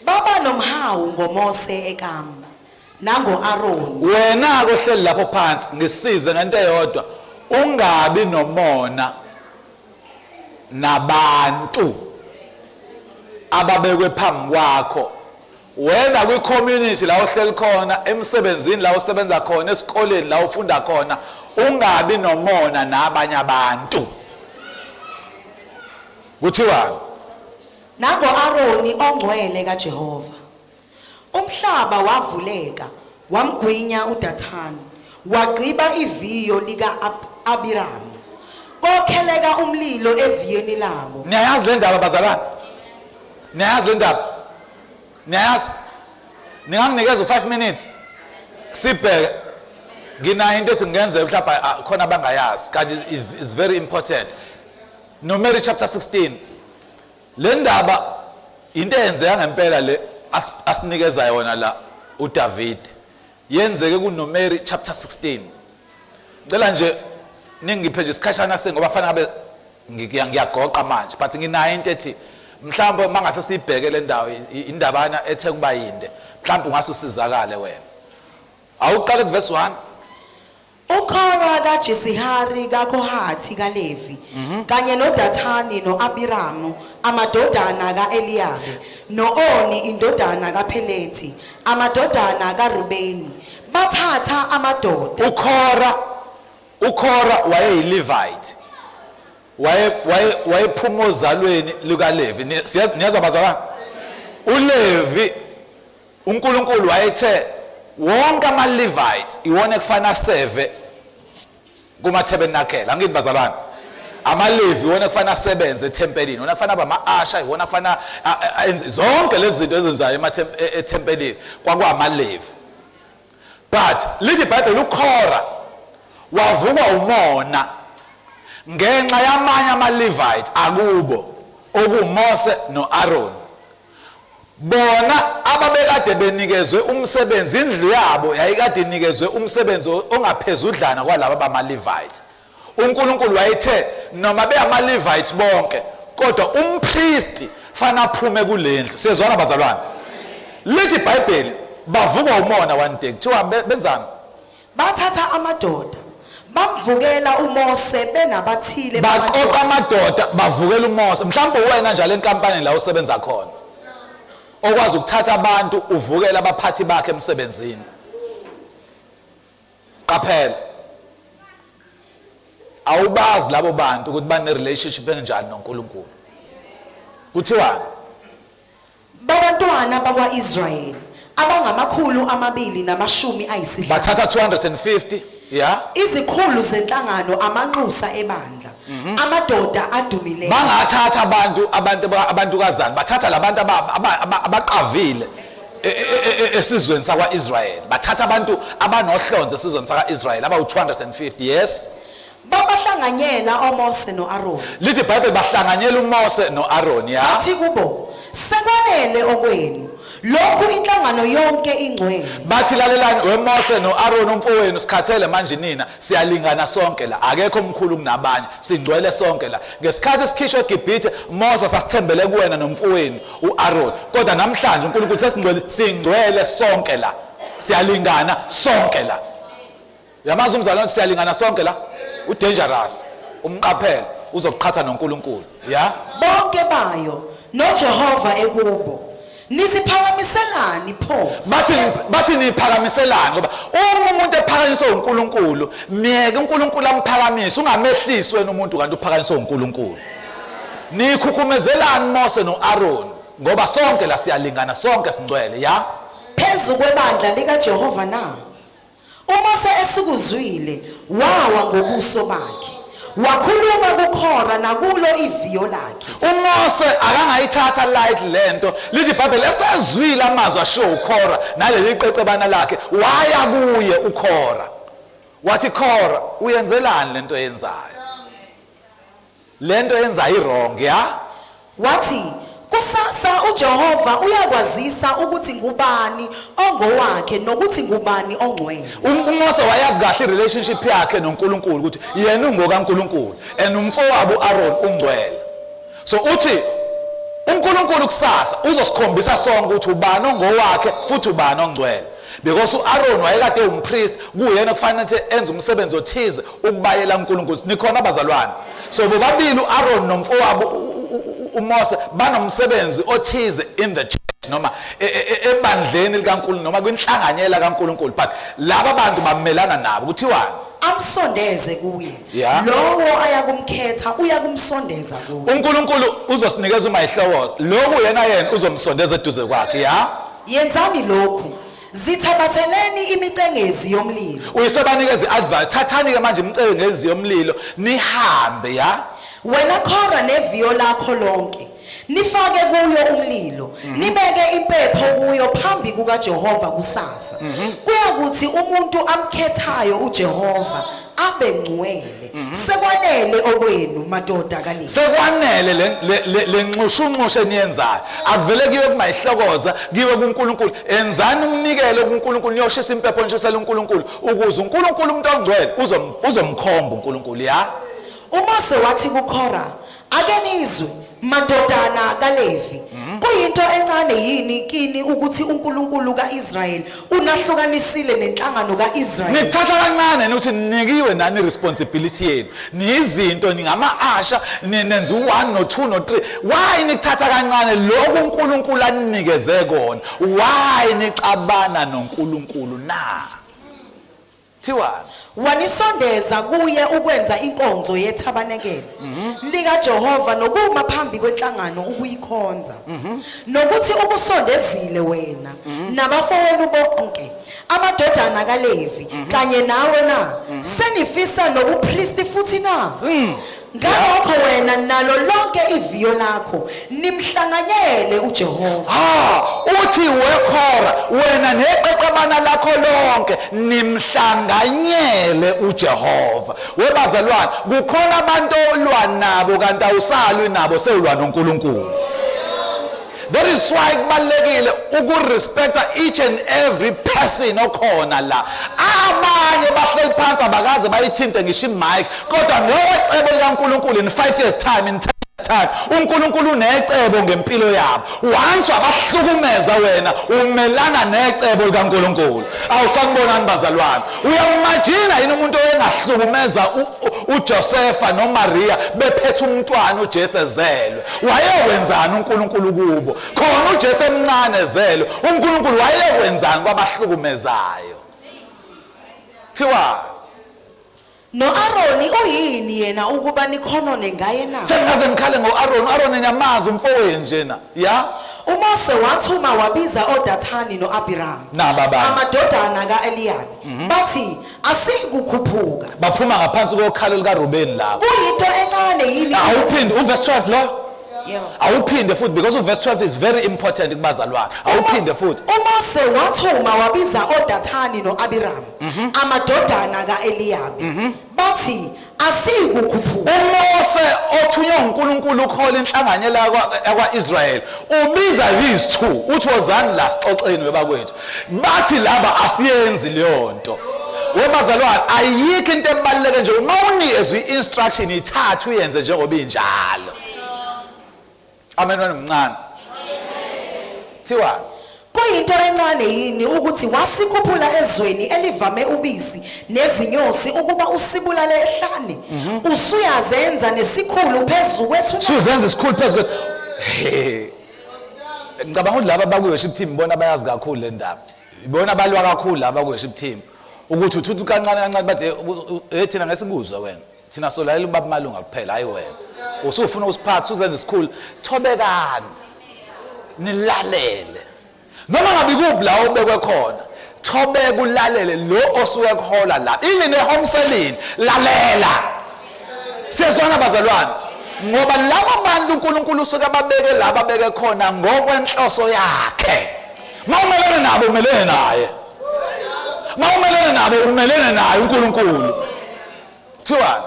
S2: Baba nomhawu ngoMose ekamu nango-Aroni.
S1: Wena ke ohleli lapho phansi ngisize ngento eyodwa, ungabi nomona nabantu ababekwe phambi kwakho. Wena kwi-community la ohleli khona, emsebenzini la osebenza khona, esikoleni la ufunda khona, ungabi nomona nabanye abantu. Kuthiwani?
S2: Nango-Aroni ongcwele kaJehova. Umhlaba wavuleka, wamgwinya uDathani, wagqiba iviyo lika-Abiramu. Kokheleka umlilo eviyweni labo.
S1: Niyayazi le ndaba bazalwane? Niyayazi le ndaba? Niyayazi? Ninganginikeza u5 minutes sibheke. Nginayo into ethi ngenzeka mhlawumbe khona abangayazi kanti is very important. Numeri chapter 16. Le ndaba into eyenzeka ngempela le asinikeza yona la uDavid. Yenzeke kuNumeri chapter 16. Ngicela nje ningiphe nje isikhashana sengoba fanele ngabe ngiyagoqa manje, but nginayo into ethi mhlawumbe mangase siyibheke le ndawo, indabana ethe kuba yinde, mhlawumbe ungase usizakale wena. Awuqale kuverse 1.
S2: UKora kaJisihari kaKohathi kaLevi kanye noDathani noAbiramu amadodana kaEliyabe noOni indodana kaPhelethi amadodana kaRubeni bathatha amadoda.
S1: UKora wayeyiLevite, wayephuma ozalweni lukaLevi. Niyezwa bazalwane? uLevi uNkulunkulu wayethe wonke ama-Levites iwona ekufanele aseve kuma-tabernacle. Angithi bazalwane, amaLevi iwona ekufanele asebenze ethempelini, iwona ekufanele abe ama-usher, iwona ekufanele enze zonke lezi zinto ezenzayo ethempelini, kwakuwamaLevi. But lithi iBhayibheli uKora wavukwa umona ngenxa yamanye ama-Levite akubo okuMose no-Aaron. Bona ababekade benikezwe umsebenzi, indlu yabo yayikade inikezwe umsebenzi ongaphezudlana kwalaba bama-Levite. uNkulunkulu wayethe noma beyama-Levite bonke, kodwa umpristi fanele aphume kulendlu. Siyezwana bazalwane? Lithi iBhayibheli bavukwa umona one day. Kuthiwa benzani?
S2: Bathatha amadoda bamvukela uMose benabathile.
S1: Baqoqa amadoda bavukela uMose. Mhlawumbe wena njalo enkampanini la usebenza khona okwazi ukuthatha abantu uvukela abaphathi bakhe emsebenzini. Qaphela, awubazi labo bantu ukuthi bane relationship enjani noNkulunkulu. Kuthiwani?
S2: Babantwana bakwa-Israyeli abangama-250.
S1: Bathatha 250, ya.
S2: Izikhulu zenhlangano, amanxusa ebandla, amadoda adumileyo.
S1: Bangathatha abantu abantukazana, bathatha labantu abaqavile esizweni sakwa-Israyeli, bathatha abantu abanohlonze esizweni sakwa-Israyeli abawu-250. Yes.
S2: Babahlanganyela oMose noAroni.
S1: Lithi iBhayibheli bahlanganyela uMose noAron, ya.
S2: Bathi kubo, sekwanele okwenu lokhu, inhlangano yonke ingcwele.
S1: Bathi lalelani weMose noAron umfowenu, sikhathele manje nina, siyalingana sonke la, akekho omkhulu kunabanye, singcwele sonke la. Ngesikhathi sikhishwa eGibhithe, Mose, sasithembele kuwena nomfowenu uAron, kodwa namhlanje uNkulunkulu sesingcwele, singcwele sonke la, siyalingana sonke la. Yamazi umzalwane, siyalingana sonke la, udangerous, umqaphele, uzokuqhatha noNkulunkulu, ya.
S2: Bonke bayo noJehova ekubo, nisiphakamiselani pho?
S1: Bathi niphakamiselani, ngoba uma umuntu ephakanyiswe uNkulunkulu, miyeke uNkulunkulu amphakamise, ungamehlisi wena umuntu kanti uphakanyiswe uNkulunkulu. Nikhukhumezelani Mose noAron, ngoba sonke la siyalingana, sonke singcwele, ya.
S2: Phezu kwebandla likaJehova na? UMose esukuzwile wawa ngobuso bakhe, wakhuluma kuKhora nakulo iviyo lakhe.
S1: UMose akangayithatha light lento. Lithi iBhayibheli esezwile amazwi ashiwo uKhora naleli qeqebana lakhe, waya kuye uKhora, wathi, Khora, uyenzelani lento yenzayo? Lento yenzayo iwrong, ya.
S2: Wathi, kusasa uJehova uyakwazisa ukuthi ngubani ongowakhe nokuthi ngubani ongcwele.
S1: UMose wayazi kahle i-relationship yakhe noNkulunkulu, ukuthi yena ungokaNkulunkulu and umfowabo uAron ungcwele. So uthi uNkulunkulu kusasa uzosikhombisa sonke ukuthi ubani ongowakhe futhi ubani ongcwele, because uAron wayekade umpriest, kuyena kufanele ukuthi enze umsebenzi othize ukubayela uNkulunkulu. Nikhona abazalwane? So bobabili uAron nomfowabo uMose banomsebenzi othize in the church noma ebandleni likaNkulunkulu noma kwinhlanganyela kaNkulunkulu, but laba bantu bamelana nabo. Kuthiwani?
S2: Amsondeze kuye. Lowo ayakumkhetha uyakumsondeza kuye.
S1: uNkulunkulu uzosinikeza umayihlokozo lokhu, yena uzomsondeza eduze kwakhe, ya.
S2: Yenzani lokhu, zithabatheleni imicengezi yomlilo.
S1: Uyisebanikeza i-advice, thathani ke manje imicengezi yomlilo nihambe, ya.
S2: Wena Khora neviyo lakho lonke, nifake kuyo umlilo, nibeke impepho kuyo phambi kukaJehova kusasa. Kuyakuthi umuntu amkhethayo uJehova abe ngcwele. Sekwanele okwenu, madoda kaLevi.
S1: Sekwanele le nxushunxushu eniyenzayo, akuvele kuyiwe kumayihlokoza, kuyiwe kuNkulunkulu. Enzani umnikelo kuNkulunkulu, niyoshisa impepho, nishisele uNkulunkulu, ukuze uNkulunkulu umuntu ongcwele uzomkhomba uNkulunkulu, ya.
S2: uMose wathi kuKhora, ake nizwe, madodana kaLevi, kuyinto encane yini kini ukuthi uNkulunkulu kaIsrayeli unahlukanisile nenhlangano kaIsrayeli?
S1: Nikuthatha kancane ukuthi nikiwe nani responsibility yenu, niyizinto, ningama-usher, nenza u-1 no-2 no-3. Why nikuthatha kancane lokhu uNkulunkulu aninikeze kona? Why nixabana noNkulunkulu na? Thiwani?
S2: Wanisondeza kuye ukwenza inkonzo yethabanekele likaJehova nokuma phambi kwenhlangano ukuyikhonza, nokuthi ukusondezile wena nabafowenu bonke, amadodana kaLevi kanye nawe na? Senifisa nobupristi futhi na? Ngalokho wena nalo lonke iviyo lakho nimhlanganyele uJehova.
S1: Ha, uthi weKhora, wena neqeqebana lakho lonke nimhlanganyele uJehova. Webazalwane, kukhona abantu olwa nabo kanti awusalwi nabo, sewulwa noNkulunkulu. That is why kubalulekile ukurespecta each and every person okhona la. Abanye bahleli phansi, abakaze bayithinte ngisho imic, kodwa ngokwecebo likaNkulunkulu in 5 years time, in 10 years time, uNkulunkulu unecebo ngempilo yabo. Once wabahlukumeza wena, umelana necebo likaNkulunkulu. Awusanibonani bazalwane? Uyamimagina yini umuntu oyengahlukumeza uJosepha noMaria bephethe umntwana uJesu ezelwe? Wayekwenzani uNkulunkulu kubo khona uJesu emncane ezelwe? uNkulunkulu wayekwenzani kwabahlukumezayo? Thiwa?
S2: NoAroni uyini yena ukuba nikhonone ngaye na?
S1: Sengaze ngikhale ngo-Aaron. U-Aaron niyamazi, umfowenu njena, ya.
S2: uMose wathuma wabiza oDathani noAbiram,
S1: Naba abantu.
S2: amadodana kaEliyabi. Bathi, asikukhuphuka.
S1: Baphuma ngaphansi kokhalo likaRubeni lapho.
S2: Kuyinto encane yini?
S1: Awuphinde uverse 12 lo.
S2: Yebo.
S1: Awuphinde futhi, because uverse 12 is very important kubazalwane. Awuphinde futhi.
S2: uMose wathuma wabiza oDathani noAbiram, amadodana kaEliyabi. Bathi, Asiyikukhuphuka.
S1: UMose othunywe uNkulunkulu ukhola inhlanganyela yakwa-Israyeli ubiza these two, uthi wozani la sixoxeni webakwethu. Bathi laba asiyenzi leyo nto. Webazalwane, ayikho into ebaluleke nje uma unikezwe i-instruction, ithathe uyenze njengoba injalo. Amen. Wena mncane, thiwa
S2: Kuyinto encane yini ukuthi wasikhuphula ezweni elivame ubisi nezinyosi ukuba usibulale ehlane? Usuyazenza nesikhulu phezu kwethu na?
S1: Suzenza isikhulu phezu kwethu. He. Ngicabanga ukuthi laba baku-worship team bona bayazi kakhulu le ndaba, ibona balwa kakhulu laba ku-worship team, ukuthi uthuthu kancane kancane bathi, "Eh, thina ngesikuzwe wena, thina solalela ubaba Malunga kuphela, hayi wena usufuna usiphathe uzenze isikhulu." Thobekani, nilalele noma ngabe kuphi la obekwe khona. Thobeka, ulalele lo osuke kuhola la, even e-home cell-ini, lalela. Siyezwana bazalwane? Ngoba laba bantu uNkulunkulu usuke ababeke la babeke khona ngokwenhloso yakhe. Mawumelene nabo, umelene naye. Mawumelene nabo, umelene naye uNkulunkulu. Thiwani?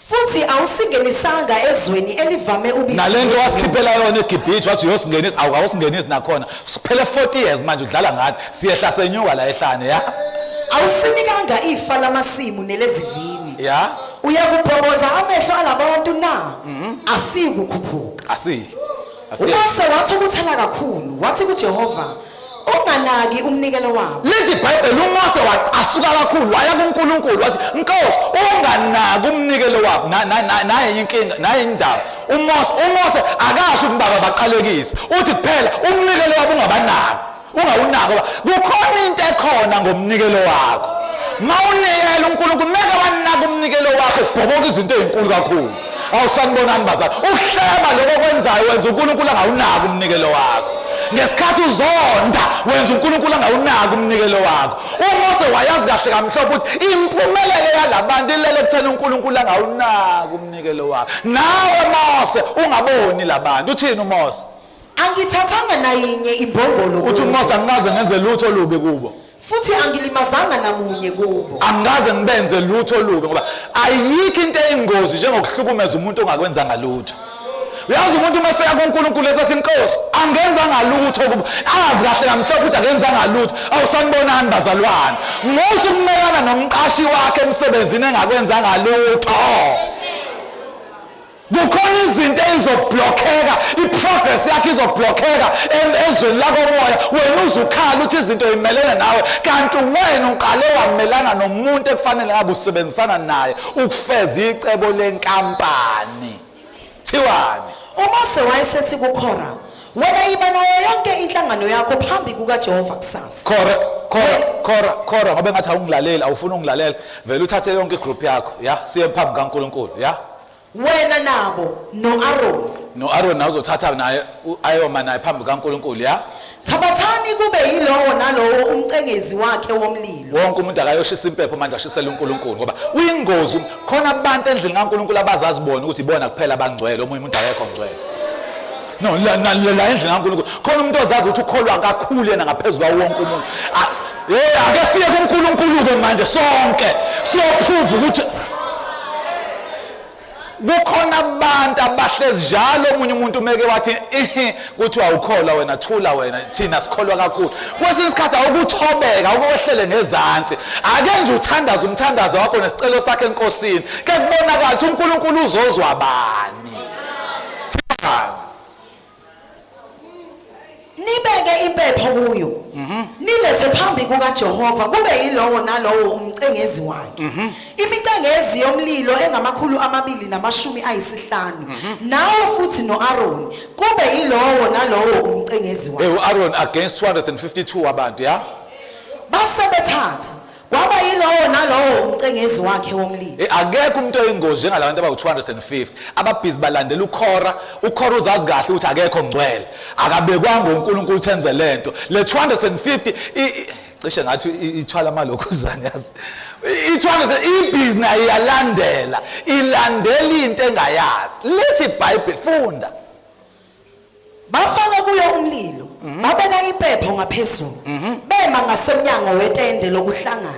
S2: Futhi awusingenisanga ezweni elivame ubisi
S1: Nalento
S2: nezinyosi.
S1: wasikhiphela yona eGibhithe, wathi uyosingenisa, awusingenisi nakhona. Siphele 40 years manje udlala ngathi, siyehla senyuka la ehlane, ya.
S2: Awusinikanga ifa lamasimu nelezivini. Uyakubhoboza amehlo alaba bantu na? Asikukhuphuka.
S1: Asiyi.
S2: UMose wathukuthela kakhulu, wathi kuJehova, unganaki umnikelo wabo.
S1: Lithi iBhayibheli uMose wacasuka kakhulu, waya kuNkulunkulu wathi, "Nkosi, unganaki umnikelo wabo." Naye inkinga, naye indaba. UMose akasho ukuthi baba baqalekise, uthi kuphela umnikelo wabo ungabanaki, ungawunaki, ngoba kukhona into ekhona ngomnikelo wakho. Mawunikela uNkulunkulu, meke wanaka umnikelo wakho, ubhoboka izinto ezinkulu kakhulu. Awusanibonani bazali? Uhleba lokho okwenzayo, wenza uNkulunkulu angawunaki umnikelo wakho. Ngesikhathi uzonda, wenza uNkulunkulu angawunaki umnikelo wakho. UMose wayazi kahle kamhlophe ukuthi impumelelo yalabantu ilele ekutheni uNkulunkulu angawunaki umnikelo wakho. Nawe Mose ungaboni labantu. Uthini uMose?
S2: Angithathanga nayinye imbongolo
S1: Uthi
S2: kubo,
S1: uMose, angikaze ngenze lutho olubi kubo,
S2: futhi angilimazanga namunye kubo.
S1: Angikaze ngibenze lutho olubi, ngoba ayikho into eyingozi njengokuhlukumeza umuntu ongakwenzanga lutho. Uyazi, umuntu uma seya kuNkulunkulu esathi, "Inkosi, angenzanga lutho kubo," azi kahle kamhlophe ukuthi akenzanga lutho. Awusanibonani bazalwane? Musa ukumelana nomqashi wakhe emsebenzini engakwenzanga lutho. Kukhona izinto ey'zoblockeka, i-progress yakho izoblockeka ezweni lakomoya. Wena uzukhala ukuthi izinto yimelene nawe, kanti wena uqale wamelana nomuntu ekufanele ngabe usebenzisana naye ukufeza icebo lenkampani. Thiwani?
S2: UMose wayesethi kuKhora, wena yiba nayo yonke inhlangano yakho phambi kukaJehova kusasa.
S1: Khora, Khora, Khora, Khora, ngoba engathi awungilaleli, awufuni ungilalela, vele uthathe yonke igroup yakho, ya, siye phambi kaNkulunkulu, ya.
S2: Wena nabo no-Aroni.
S1: No-Aaron nawe uzothatha naye, ayoma naye phambi kaNkulunkulu, ya.
S2: Thabathani kube yilowo nalowo umcengezi wakhe womlilo.
S1: Wonke umuntu akayoshisa impepho manje, ashisele uNkulunkulu, ngoba uyingozi. Khona abantu endlini kaNkulunkulu abazazi bona ukuthi ibona kuphela abangcwele, omunye umuntu akekho ngcwele. No, la endlini kaNkulunkulu khona umuntu ozazi ukuthi ukholwa kakhulu yena ngaphezu kwawo wonke umuntu. Ah, hey, ake siye kuNkulunkulu ke manje sonke, siyoprove ukuthi kukhona abantu abahlezi njalo. Omunye umuntu umeke wathi ihi, kuthi awukholwa wena, thula wena, thina sikholwa kakhulu. Kwesinye isikhathi awukuthobeka, awukwehlele ngezansi, ake nje uthandaze umthandazo wakho nesicelo sakhe enkosini, ke kubonakala ukuthi uNkulunkulu uzozwa bani. Thina
S2: Nibeke impepho kuyo, nilethe phambi kukaJehova kube yilowo nalowo umcengezi wakhe, imicengezi yomlilo engama-250, nawe futhi no-Aroni kube yilowo nalowo umcengezi wakhe.
S1: Hey, uAaron against 252 abantu, ya.
S2: Base bethatha, kwaba yilowo nalowo umcengezi wakhe womlilo.
S1: Akekho umuntu oyingozi njengalabantu abawu-250 ababhizi balandela uKhora. UKhora uzazi kahle ukuthi akekho ngcwele, akabekwanga uNkulunkulu ukuthi enze lento. Le 250 cishe ngathi ithwala amalokhuzane, yazi, i-200 ibhizi nayo iyalandela, ilandela into engayazi. Lithi iBhayibheli, funda.
S2: Bafaka kuyo umlilo. Babeka impepho ngaphezulu, bema ngasemnyango wetende lokuhlangana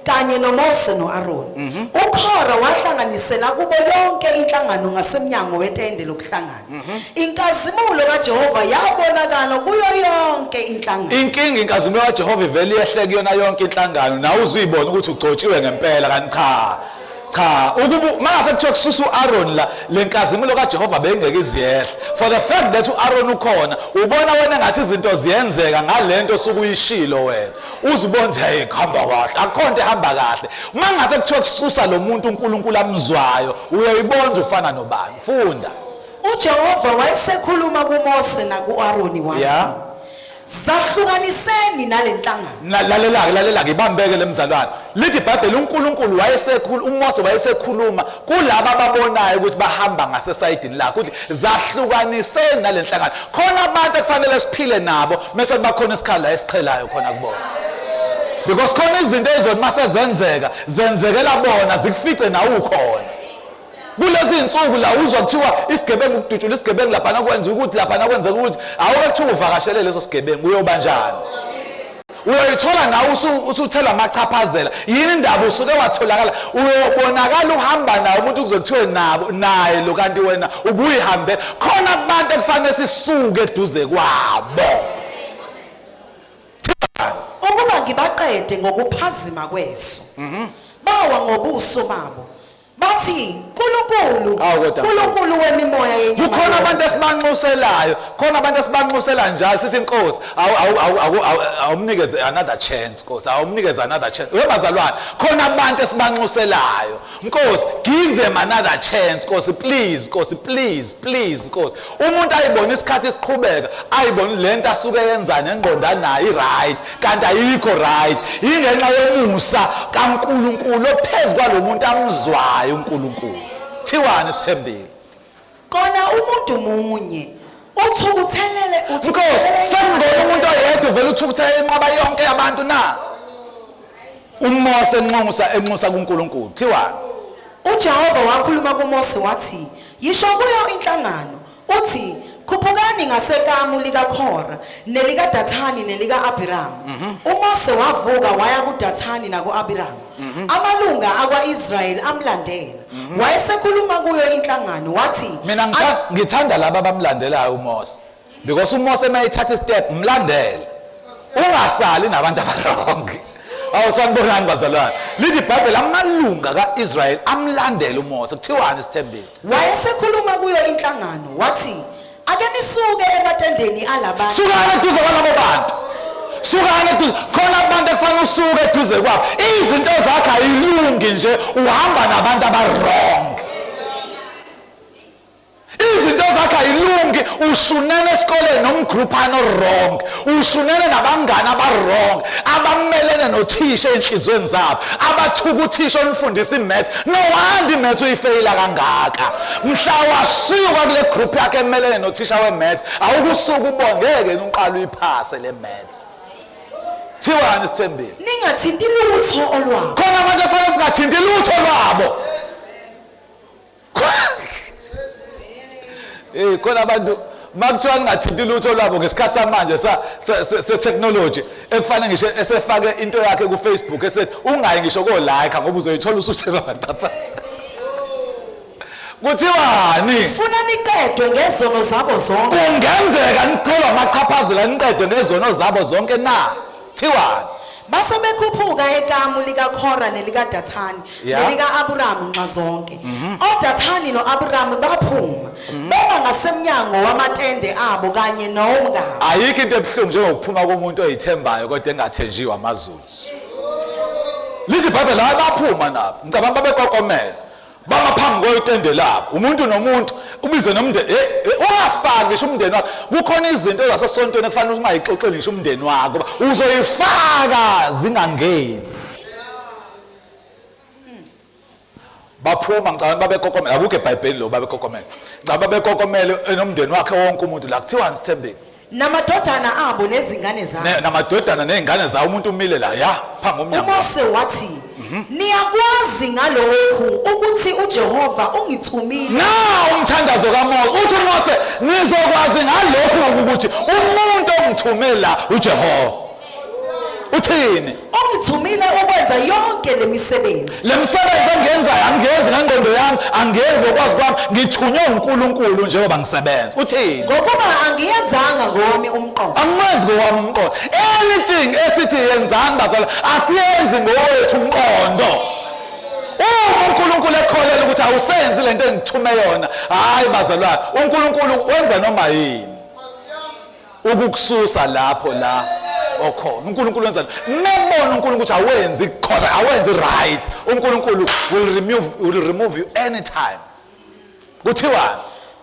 S2: kanye noMose noAron. UKhora wahlanganisela kubo yonke inhlangano ngasemnyango wetende lokuhlangana. Inkazimulo kaJehova yabonakala kuyo yonke inhlangano.
S1: Inkinga, inkazimulo kaJehova ivele yehle kuyona yonke inhlangano, nawe uzuyibona ukuthi ugcotshiwe ngempela, kanti cha cha. Ukuba mangase kuthiwa kususa uAaron la, lenkazimulo kaJehova bengeke iziyehle. For the fact that uAaron ukhona, ubona wena ngathi izinto ziyenzeka ngalento osukuyishilo wena, uzubona nje, hey, kuhamba kahle. Akukho nto ehamba kahle. Mangase kuthiwa kususa lo muntu uNkulunkulu amzwayo, uyoyibona nje ufana nobani. Funda.
S2: UJehova wayesekhuluma kuMose nakuAroni wathi, "Zahlukaniseni nalenhlangano."
S1: Lalela-ke, lalela-ke, ibambeke le mzalwane. Lithi iBhayibheli uNkulunkulu wayesekhulu, uMose wayesekhuluma kulaba ababonayo ukuthi bahamba ngasesayidini lakhe, ukuthi zahlukaniseni nale nhlangano. Khona abantu ekufanele siphile nabo, mese kuba khona isikhala la esiqhelayo khona kubona, because khona izinto ezizothi mase zenzeka zenzekela bona, zikufice nawe ukhona. Kulezi iy'nsuku la uzwa kuthiwa isigebengu kudutshula isigebengu laphana, kwenza ukuthi laphana kwenzeka ukuthi, awuke kuthiwa uvakashele leso sigebengu, uyoba njani? Uyoyithola nawe usuthela amachaphazela. Yini indaba usuke watholakala? Uyobonakala uhamba nawo umuntu, kuze kuthiwe nabo naye lo, kanti wena ubuyihambe. Khona abantu ekufanele sisuke eduze kwabo.
S2: Ukuba ngibaqede ngokuphazima kweso. Bawa ngobuso babo, bathi, "Nkulunkulu,
S1: Awu, kodwa
S2: Nkulunkulu wemimoya yenyama
S1: Kukhona
S2: yonke."
S1: abantu esibanxuselayo, khona abantu esibanxusela njalo, sithi, "Inkosi, awumnikeze another chance. Nkosi, awumnikeze another chance." Webazalwane, khona abantu esibanxuselayo, "Nkosi, give them another chance. Nkosi, please. Nkosi, please, please, Nkosi." Umuntu ayibone isikhathi siqhubeka, ayibone lento asuke yenzani, engqondo anayo i-right, kanti ayikho right. Yingenxa yomusa kaNkulunkulu ophezu kwalo muntu amzwayo uNkulunkulu. Thiwani, sithembile?
S2: Kona umuntu munye uthukuthelele
S1: Nkosi,
S2: uthukuthelele
S1: sekungona umuntu oyedwa uvela uthukuthele inqwaba yonke yabantu na? UMose enxusa kuNkulunkulu. Thiwani?
S2: UJehova wakhuluma kuMose wathi, "Yisho kuyo inhlangano uthi, khuphukani ngasekamu likaKhora nelikaDathani nelika-Abiramu." UMose wavuka waya kuDathani naku-Abiramu. Amalunga akwa-Israyeli amlandela. Wayesekhuluma kuyo inhlangano wathi,
S1: Mina ngithanda laba abamlandelayo uMose, because uMose mayethatha step, mlandele, ungasali nabantu aba-wrong. Awusanibonani bazalwane. Lithi iBhayibheli amalunga kaIsrael amlandela uMose. Kuthiwani, sithembile?
S2: Wayesekhuluma kuyo inhlangano wathi, "Ake nisuke ematendeni alabantu."
S1: Sukani eduze kwalabo bantu, sukani eduze. Khona abantu ekufanele usuke eduze kwabo. Izinto zakhe ayilungi nje, uhamba nabantu aba-wrong. Izinto zakhe ayilungi, ushunene esikoleni nomgruphana wrong, ushunene nabangani aba-wrong, abamelene nothisha ey'nhliziyweni zabo, abathuka uthisha onifundisa i-maths. No wonder i-maths uyifeyila kangaka. Mhla wasuka kule group yakhe emelene nothisha we-maths, awukusuka ubongeke uqala uyiphase le maths. Thiwani, sithembile?
S2: "Ningathinti lutho olwabo."
S1: Khona abantu efanele singathinti lutho lwabo. Khona abantu makuthiwa ningathinti lutho lwabo ngesikhathi samanje se-technology, ekufanele ngisho esefake into yakhe ku-Facebook, esethi ungayi ngisho ko-like ngoba uzoyithola usushela ngachaphaza. Kuthiwani?
S2: "Funa niqedwe ngezono zabo zonke."
S1: Kungenzeka nichelwa amachaphazela, niqedwe ngezono zabo zonke na? Thiwani?
S2: Base bekhuphuka ekamu likaKhora nelikaDathani nelika-Aburamu nxazonke. ODathani no-Aburamu baphuma, bema ngasemnyango wamatende abo kanye nomkabo.
S1: Ayikho into ebuhlungu njengokuphuma komuntu oyithembayo kodwa engathenjiwe amazulu. Lithi iBhayibheli hayi, baphuma nabo, ngicabanga babekokomela, bama phambi kwetende labo, umuntu nomuntu, ubize nomndeni. Ungafaki ngisho umndeni wakho. Kukhona izinto zasesontweni ekufanele ungayixoxeli ngisho umndeni wakho, ngoba uzoyifaka zingangeni. Baphuma, ngicabanga babekokomela. Akukho eBhayibheli lo babekokomela. Ngicabanga babekokomela enomndeni wakhe wonke umuntu la. Kuthiwani, sithembile?
S2: Namadodana abo nezingane zabo.
S1: Namadodana nezingane zawo, umuntu umile la ya phambi komnyango.
S2: UMose wathi, niyakwazi ngalokhu ukuthi uJehova ungithumile.
S1: Na umthandazo kaMose uthi uMose nizokwazi ngalokhu ukuthi umuntu ongithume la uJehova. Uthini?
S2: Ungithumile ukwenza yonke lemisebenzi.
S1: Le misebenzi engiyenzayo angiyenzi ngengqondo yami, angiyenzi ngokwazi kwami, ngithunywe uNkulunkulu njengoba ngisebenza. Uthini?
S2: Ngokuba angiyenzanga ngowami umqondo.
S1: Angiwenzi ngowami umqondo. Anything esithi yenzani bazalwane, asiyenzi ngowethu umqondo. Uma uNkulunkulu ekholela ukuthi awusenzi lento engithume yona, hayi bazalwane, uNkulunkulu wenza noma yini ukukususa lapho la okhona. uNkulunkulu wenza mebona uNkulunkulu ukuthi awenzi khona, awenzi right, uNkulunkulu will remove you anytime. Kuthiwa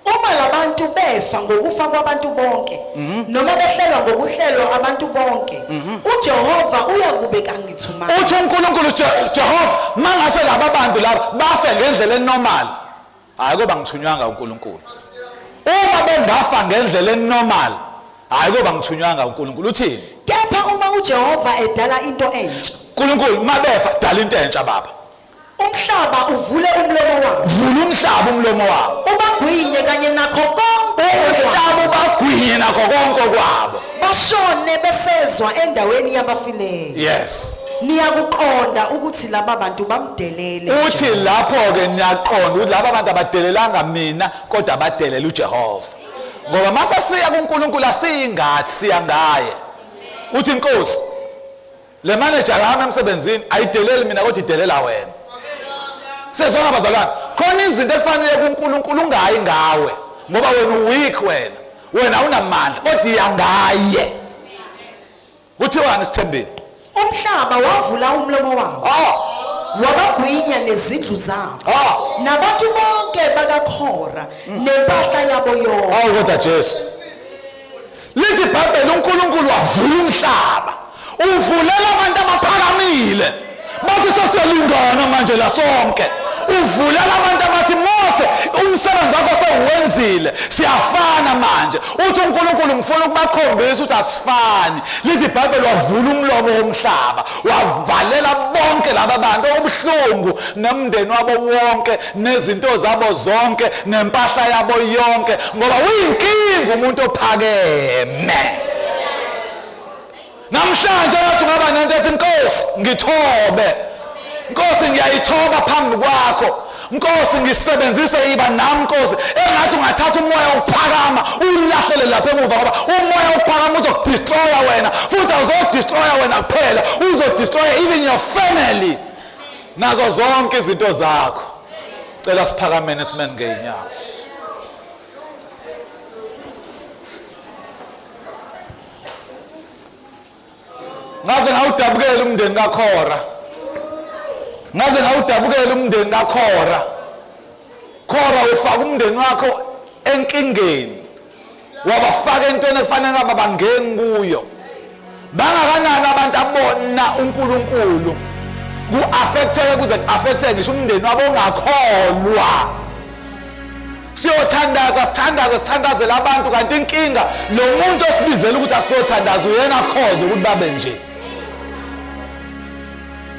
S2: uma labantu befa ngokufa kwabantu bonke, noma behlelwa ngokuhlelwa abantu bonke, uJehova uyakube kangithumanga.
S1: Uthi uNkulunkulu Jehova, mangase laba bantu laba bafe ngendlela enormal, hayi koba ngithunywanga uNkulunkulu. Uma bengafa ngendlela enormal, hayi koba ngithunywanga uNkulunkulu. Uthini?
S2: Kepha uma uJehova edala into entsha,
S1: uNkulunkulu mabefa dala into entsha baba.
S2: Umhlaba uvule umlomo wawo.
S1: Vula umhlaba umlomo wawo.
S2: Ubagwinye kanye nakho konke.
S1: Umhlaba ubagwinye nakho konke kwabo.
S2: Bashone besezwa endaweni yabafileyo.
S1: Yes.
S2: Niyakuqonda ukuthi laba bantu bamdelele.
S1: Uthi lapho ke niyaqonda ukuthi laba bantu abadelelanga mina kodwa abadelela uJehova. Ngoba masasiya kuNkulunkulu asiyingathi siya ngaye. Uthi inkosi le manager yami emsebenzini ayideleli mina kodwa idelela wena. Sezona bazalwane, khona izinto ekufanele kuNkulunkulu ungayi ngawe ngoba wena uweak, wena unamandla kodwa iya ngaye. Kuthiwani sithembile?
S2: Umhlaba wavula umlomo wawo. Wabagwinya nezindlu zabo. Nabantu bonke bakaKhora nempahla yabo yonke.
S1: Awu kodwa Jesu. Lithi iBhayibheli uNkulunkulu wavula umhlaba. Uvulela abantu abaphakamile. Bathi sesiyalingana manje la sonke. Uvulela abantu abathi Mose umsebenzi wakho sewenzile, siyafana manje. Uthi uNkulunkulu ngifuna ukubakhombisa ukuthi asifani. Lithi iBhayibheli wavula umlomo womhlaba, wavalela bonke laba bantu obuhlungu nomndeni wabo wonke nezinto zabo zonke nempahla yabo yonke, ngoba uyinkinga umuntu ophakeme. Namhlanje ngathi ungaba nento ethi Nkosi ngithobe, Nkosi ngiyayithoba phambi kwakho, Nkosi ngisebenzise iba nami Nkosi. Engathi ungathatha umoya wokuphakama ulahlele lapha emuva, ngoba umoya wokuphakama uzokudestroya wena, futhi awuzodestroya wena kuphela, uzodestroya even your family nazo zonke izinto zakho. Cela siphakamene simeni ngeenyawo. Ngaze ngawudabukela umndeni kaKhora. Ngaze ngawudabukela umndeni kaKhora. Khora ufaka umndeni wakho enkingeni. Wabafaka entweni ekufanele ngabe bangeni kuyo. Bangakanani abantu abona uNkulunkulu ku-affecteke kuze ku-affecteke ngisho umndeni wabo ongakholwa. Siyothandaza sithandaze sithandazele abantu, kanti inkinga lo muntu osibizela ukuthi asiyothandaza uyena akhoze ukuthi babe nje.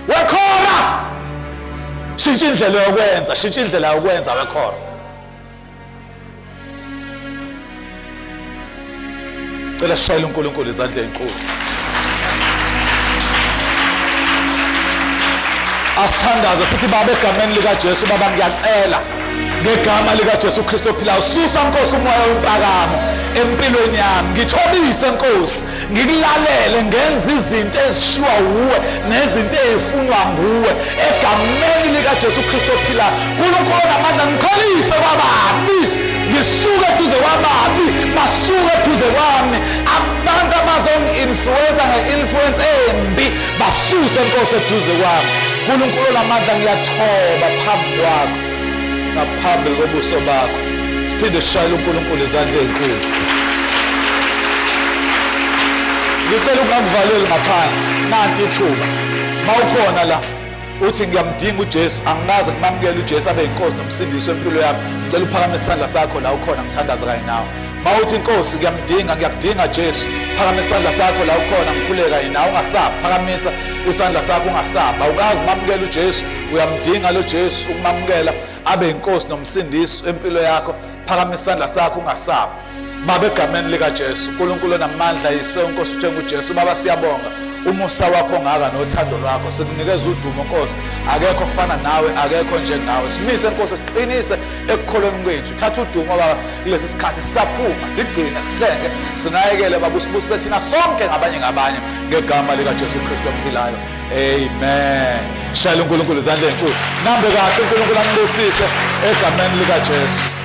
S1: Wekhora, shintsha indlela yokwenza, shintsha indlela yokwenza wekhora. Cela sishayele uNkulunkulu izandla ezinkulu. Asithandaze sithi Baba egameni likaJesu, Baba ngiyacela ngegama likaJesu Kristu ophilayo, susa Nkosi umoya wempakamo empilweni yami, ngithobise Nkosi, ngikulalele, ngenze izinto ezishiwa wuwe nezinto ezifunwa nguwe egameni likaJesu Kristu ophilayo. uNkulunkulu onamandla, ngikholise kwababi, ngisuke eduze kwababi, basuke eduze kwami abantu abazongi-influensa nge-influence embi, basuse Nkosi eduze kwami. uNkulunkulu onamandla, ngiyathoba phambi kwakho ngaphambi kobuso bakho. Siphinde sishayele uNkulunkulu izandla ezinkulu. Ngicela ungakuvaleli ngaphandle, nanti ithuba mawukhona la. Uthi ngiyamdinga uJesu, angikaze ngimamukele uJesu abe yinkosi nomsindisi wempilo yami. Ngicela uphakamise isandla sakho la ukhona, ngithandaza kanye nawe. Mawuthi inkosi ngiyamdinga, ngiyakudinga Jesu, phakamisa isandla sakho la ukhona, ngikhuleka kanye nawe. Ungasabi, phakamisa isandla sakho, ungasabi. Awukazi umamukele uJesu, uyamdinga lo Jesu ukumamukela abe yinkosi nomsindisi wempilo yakho. Phakamisa isandla sakho, ungasabi. Baba, egameni likaJesu, uNkulunkulu onamandla, Yise, uNkosi uthenga uJesu, Baba, siyabonga umusa wakho ngaka nothando lwakho. Sikunikeza udumo, Nkosi. Akekho ofana nawe, akekho njengawe. Simise, Nkosi, siqinise ekukholweni kwethu. Thatha udumo, Baba, kulesi sikhathi sisaphuma. Sigcine, sihlenge, sinakekele, Baba. Usibusise thina sonke ngabanye ngabanye, ngegama likaJesu Kristu ophilayo, amen. Shayela uNkulunkulu izandla ezinkulu. Nambe kahle, uNkulunkulu anibusise egameni likaJesu.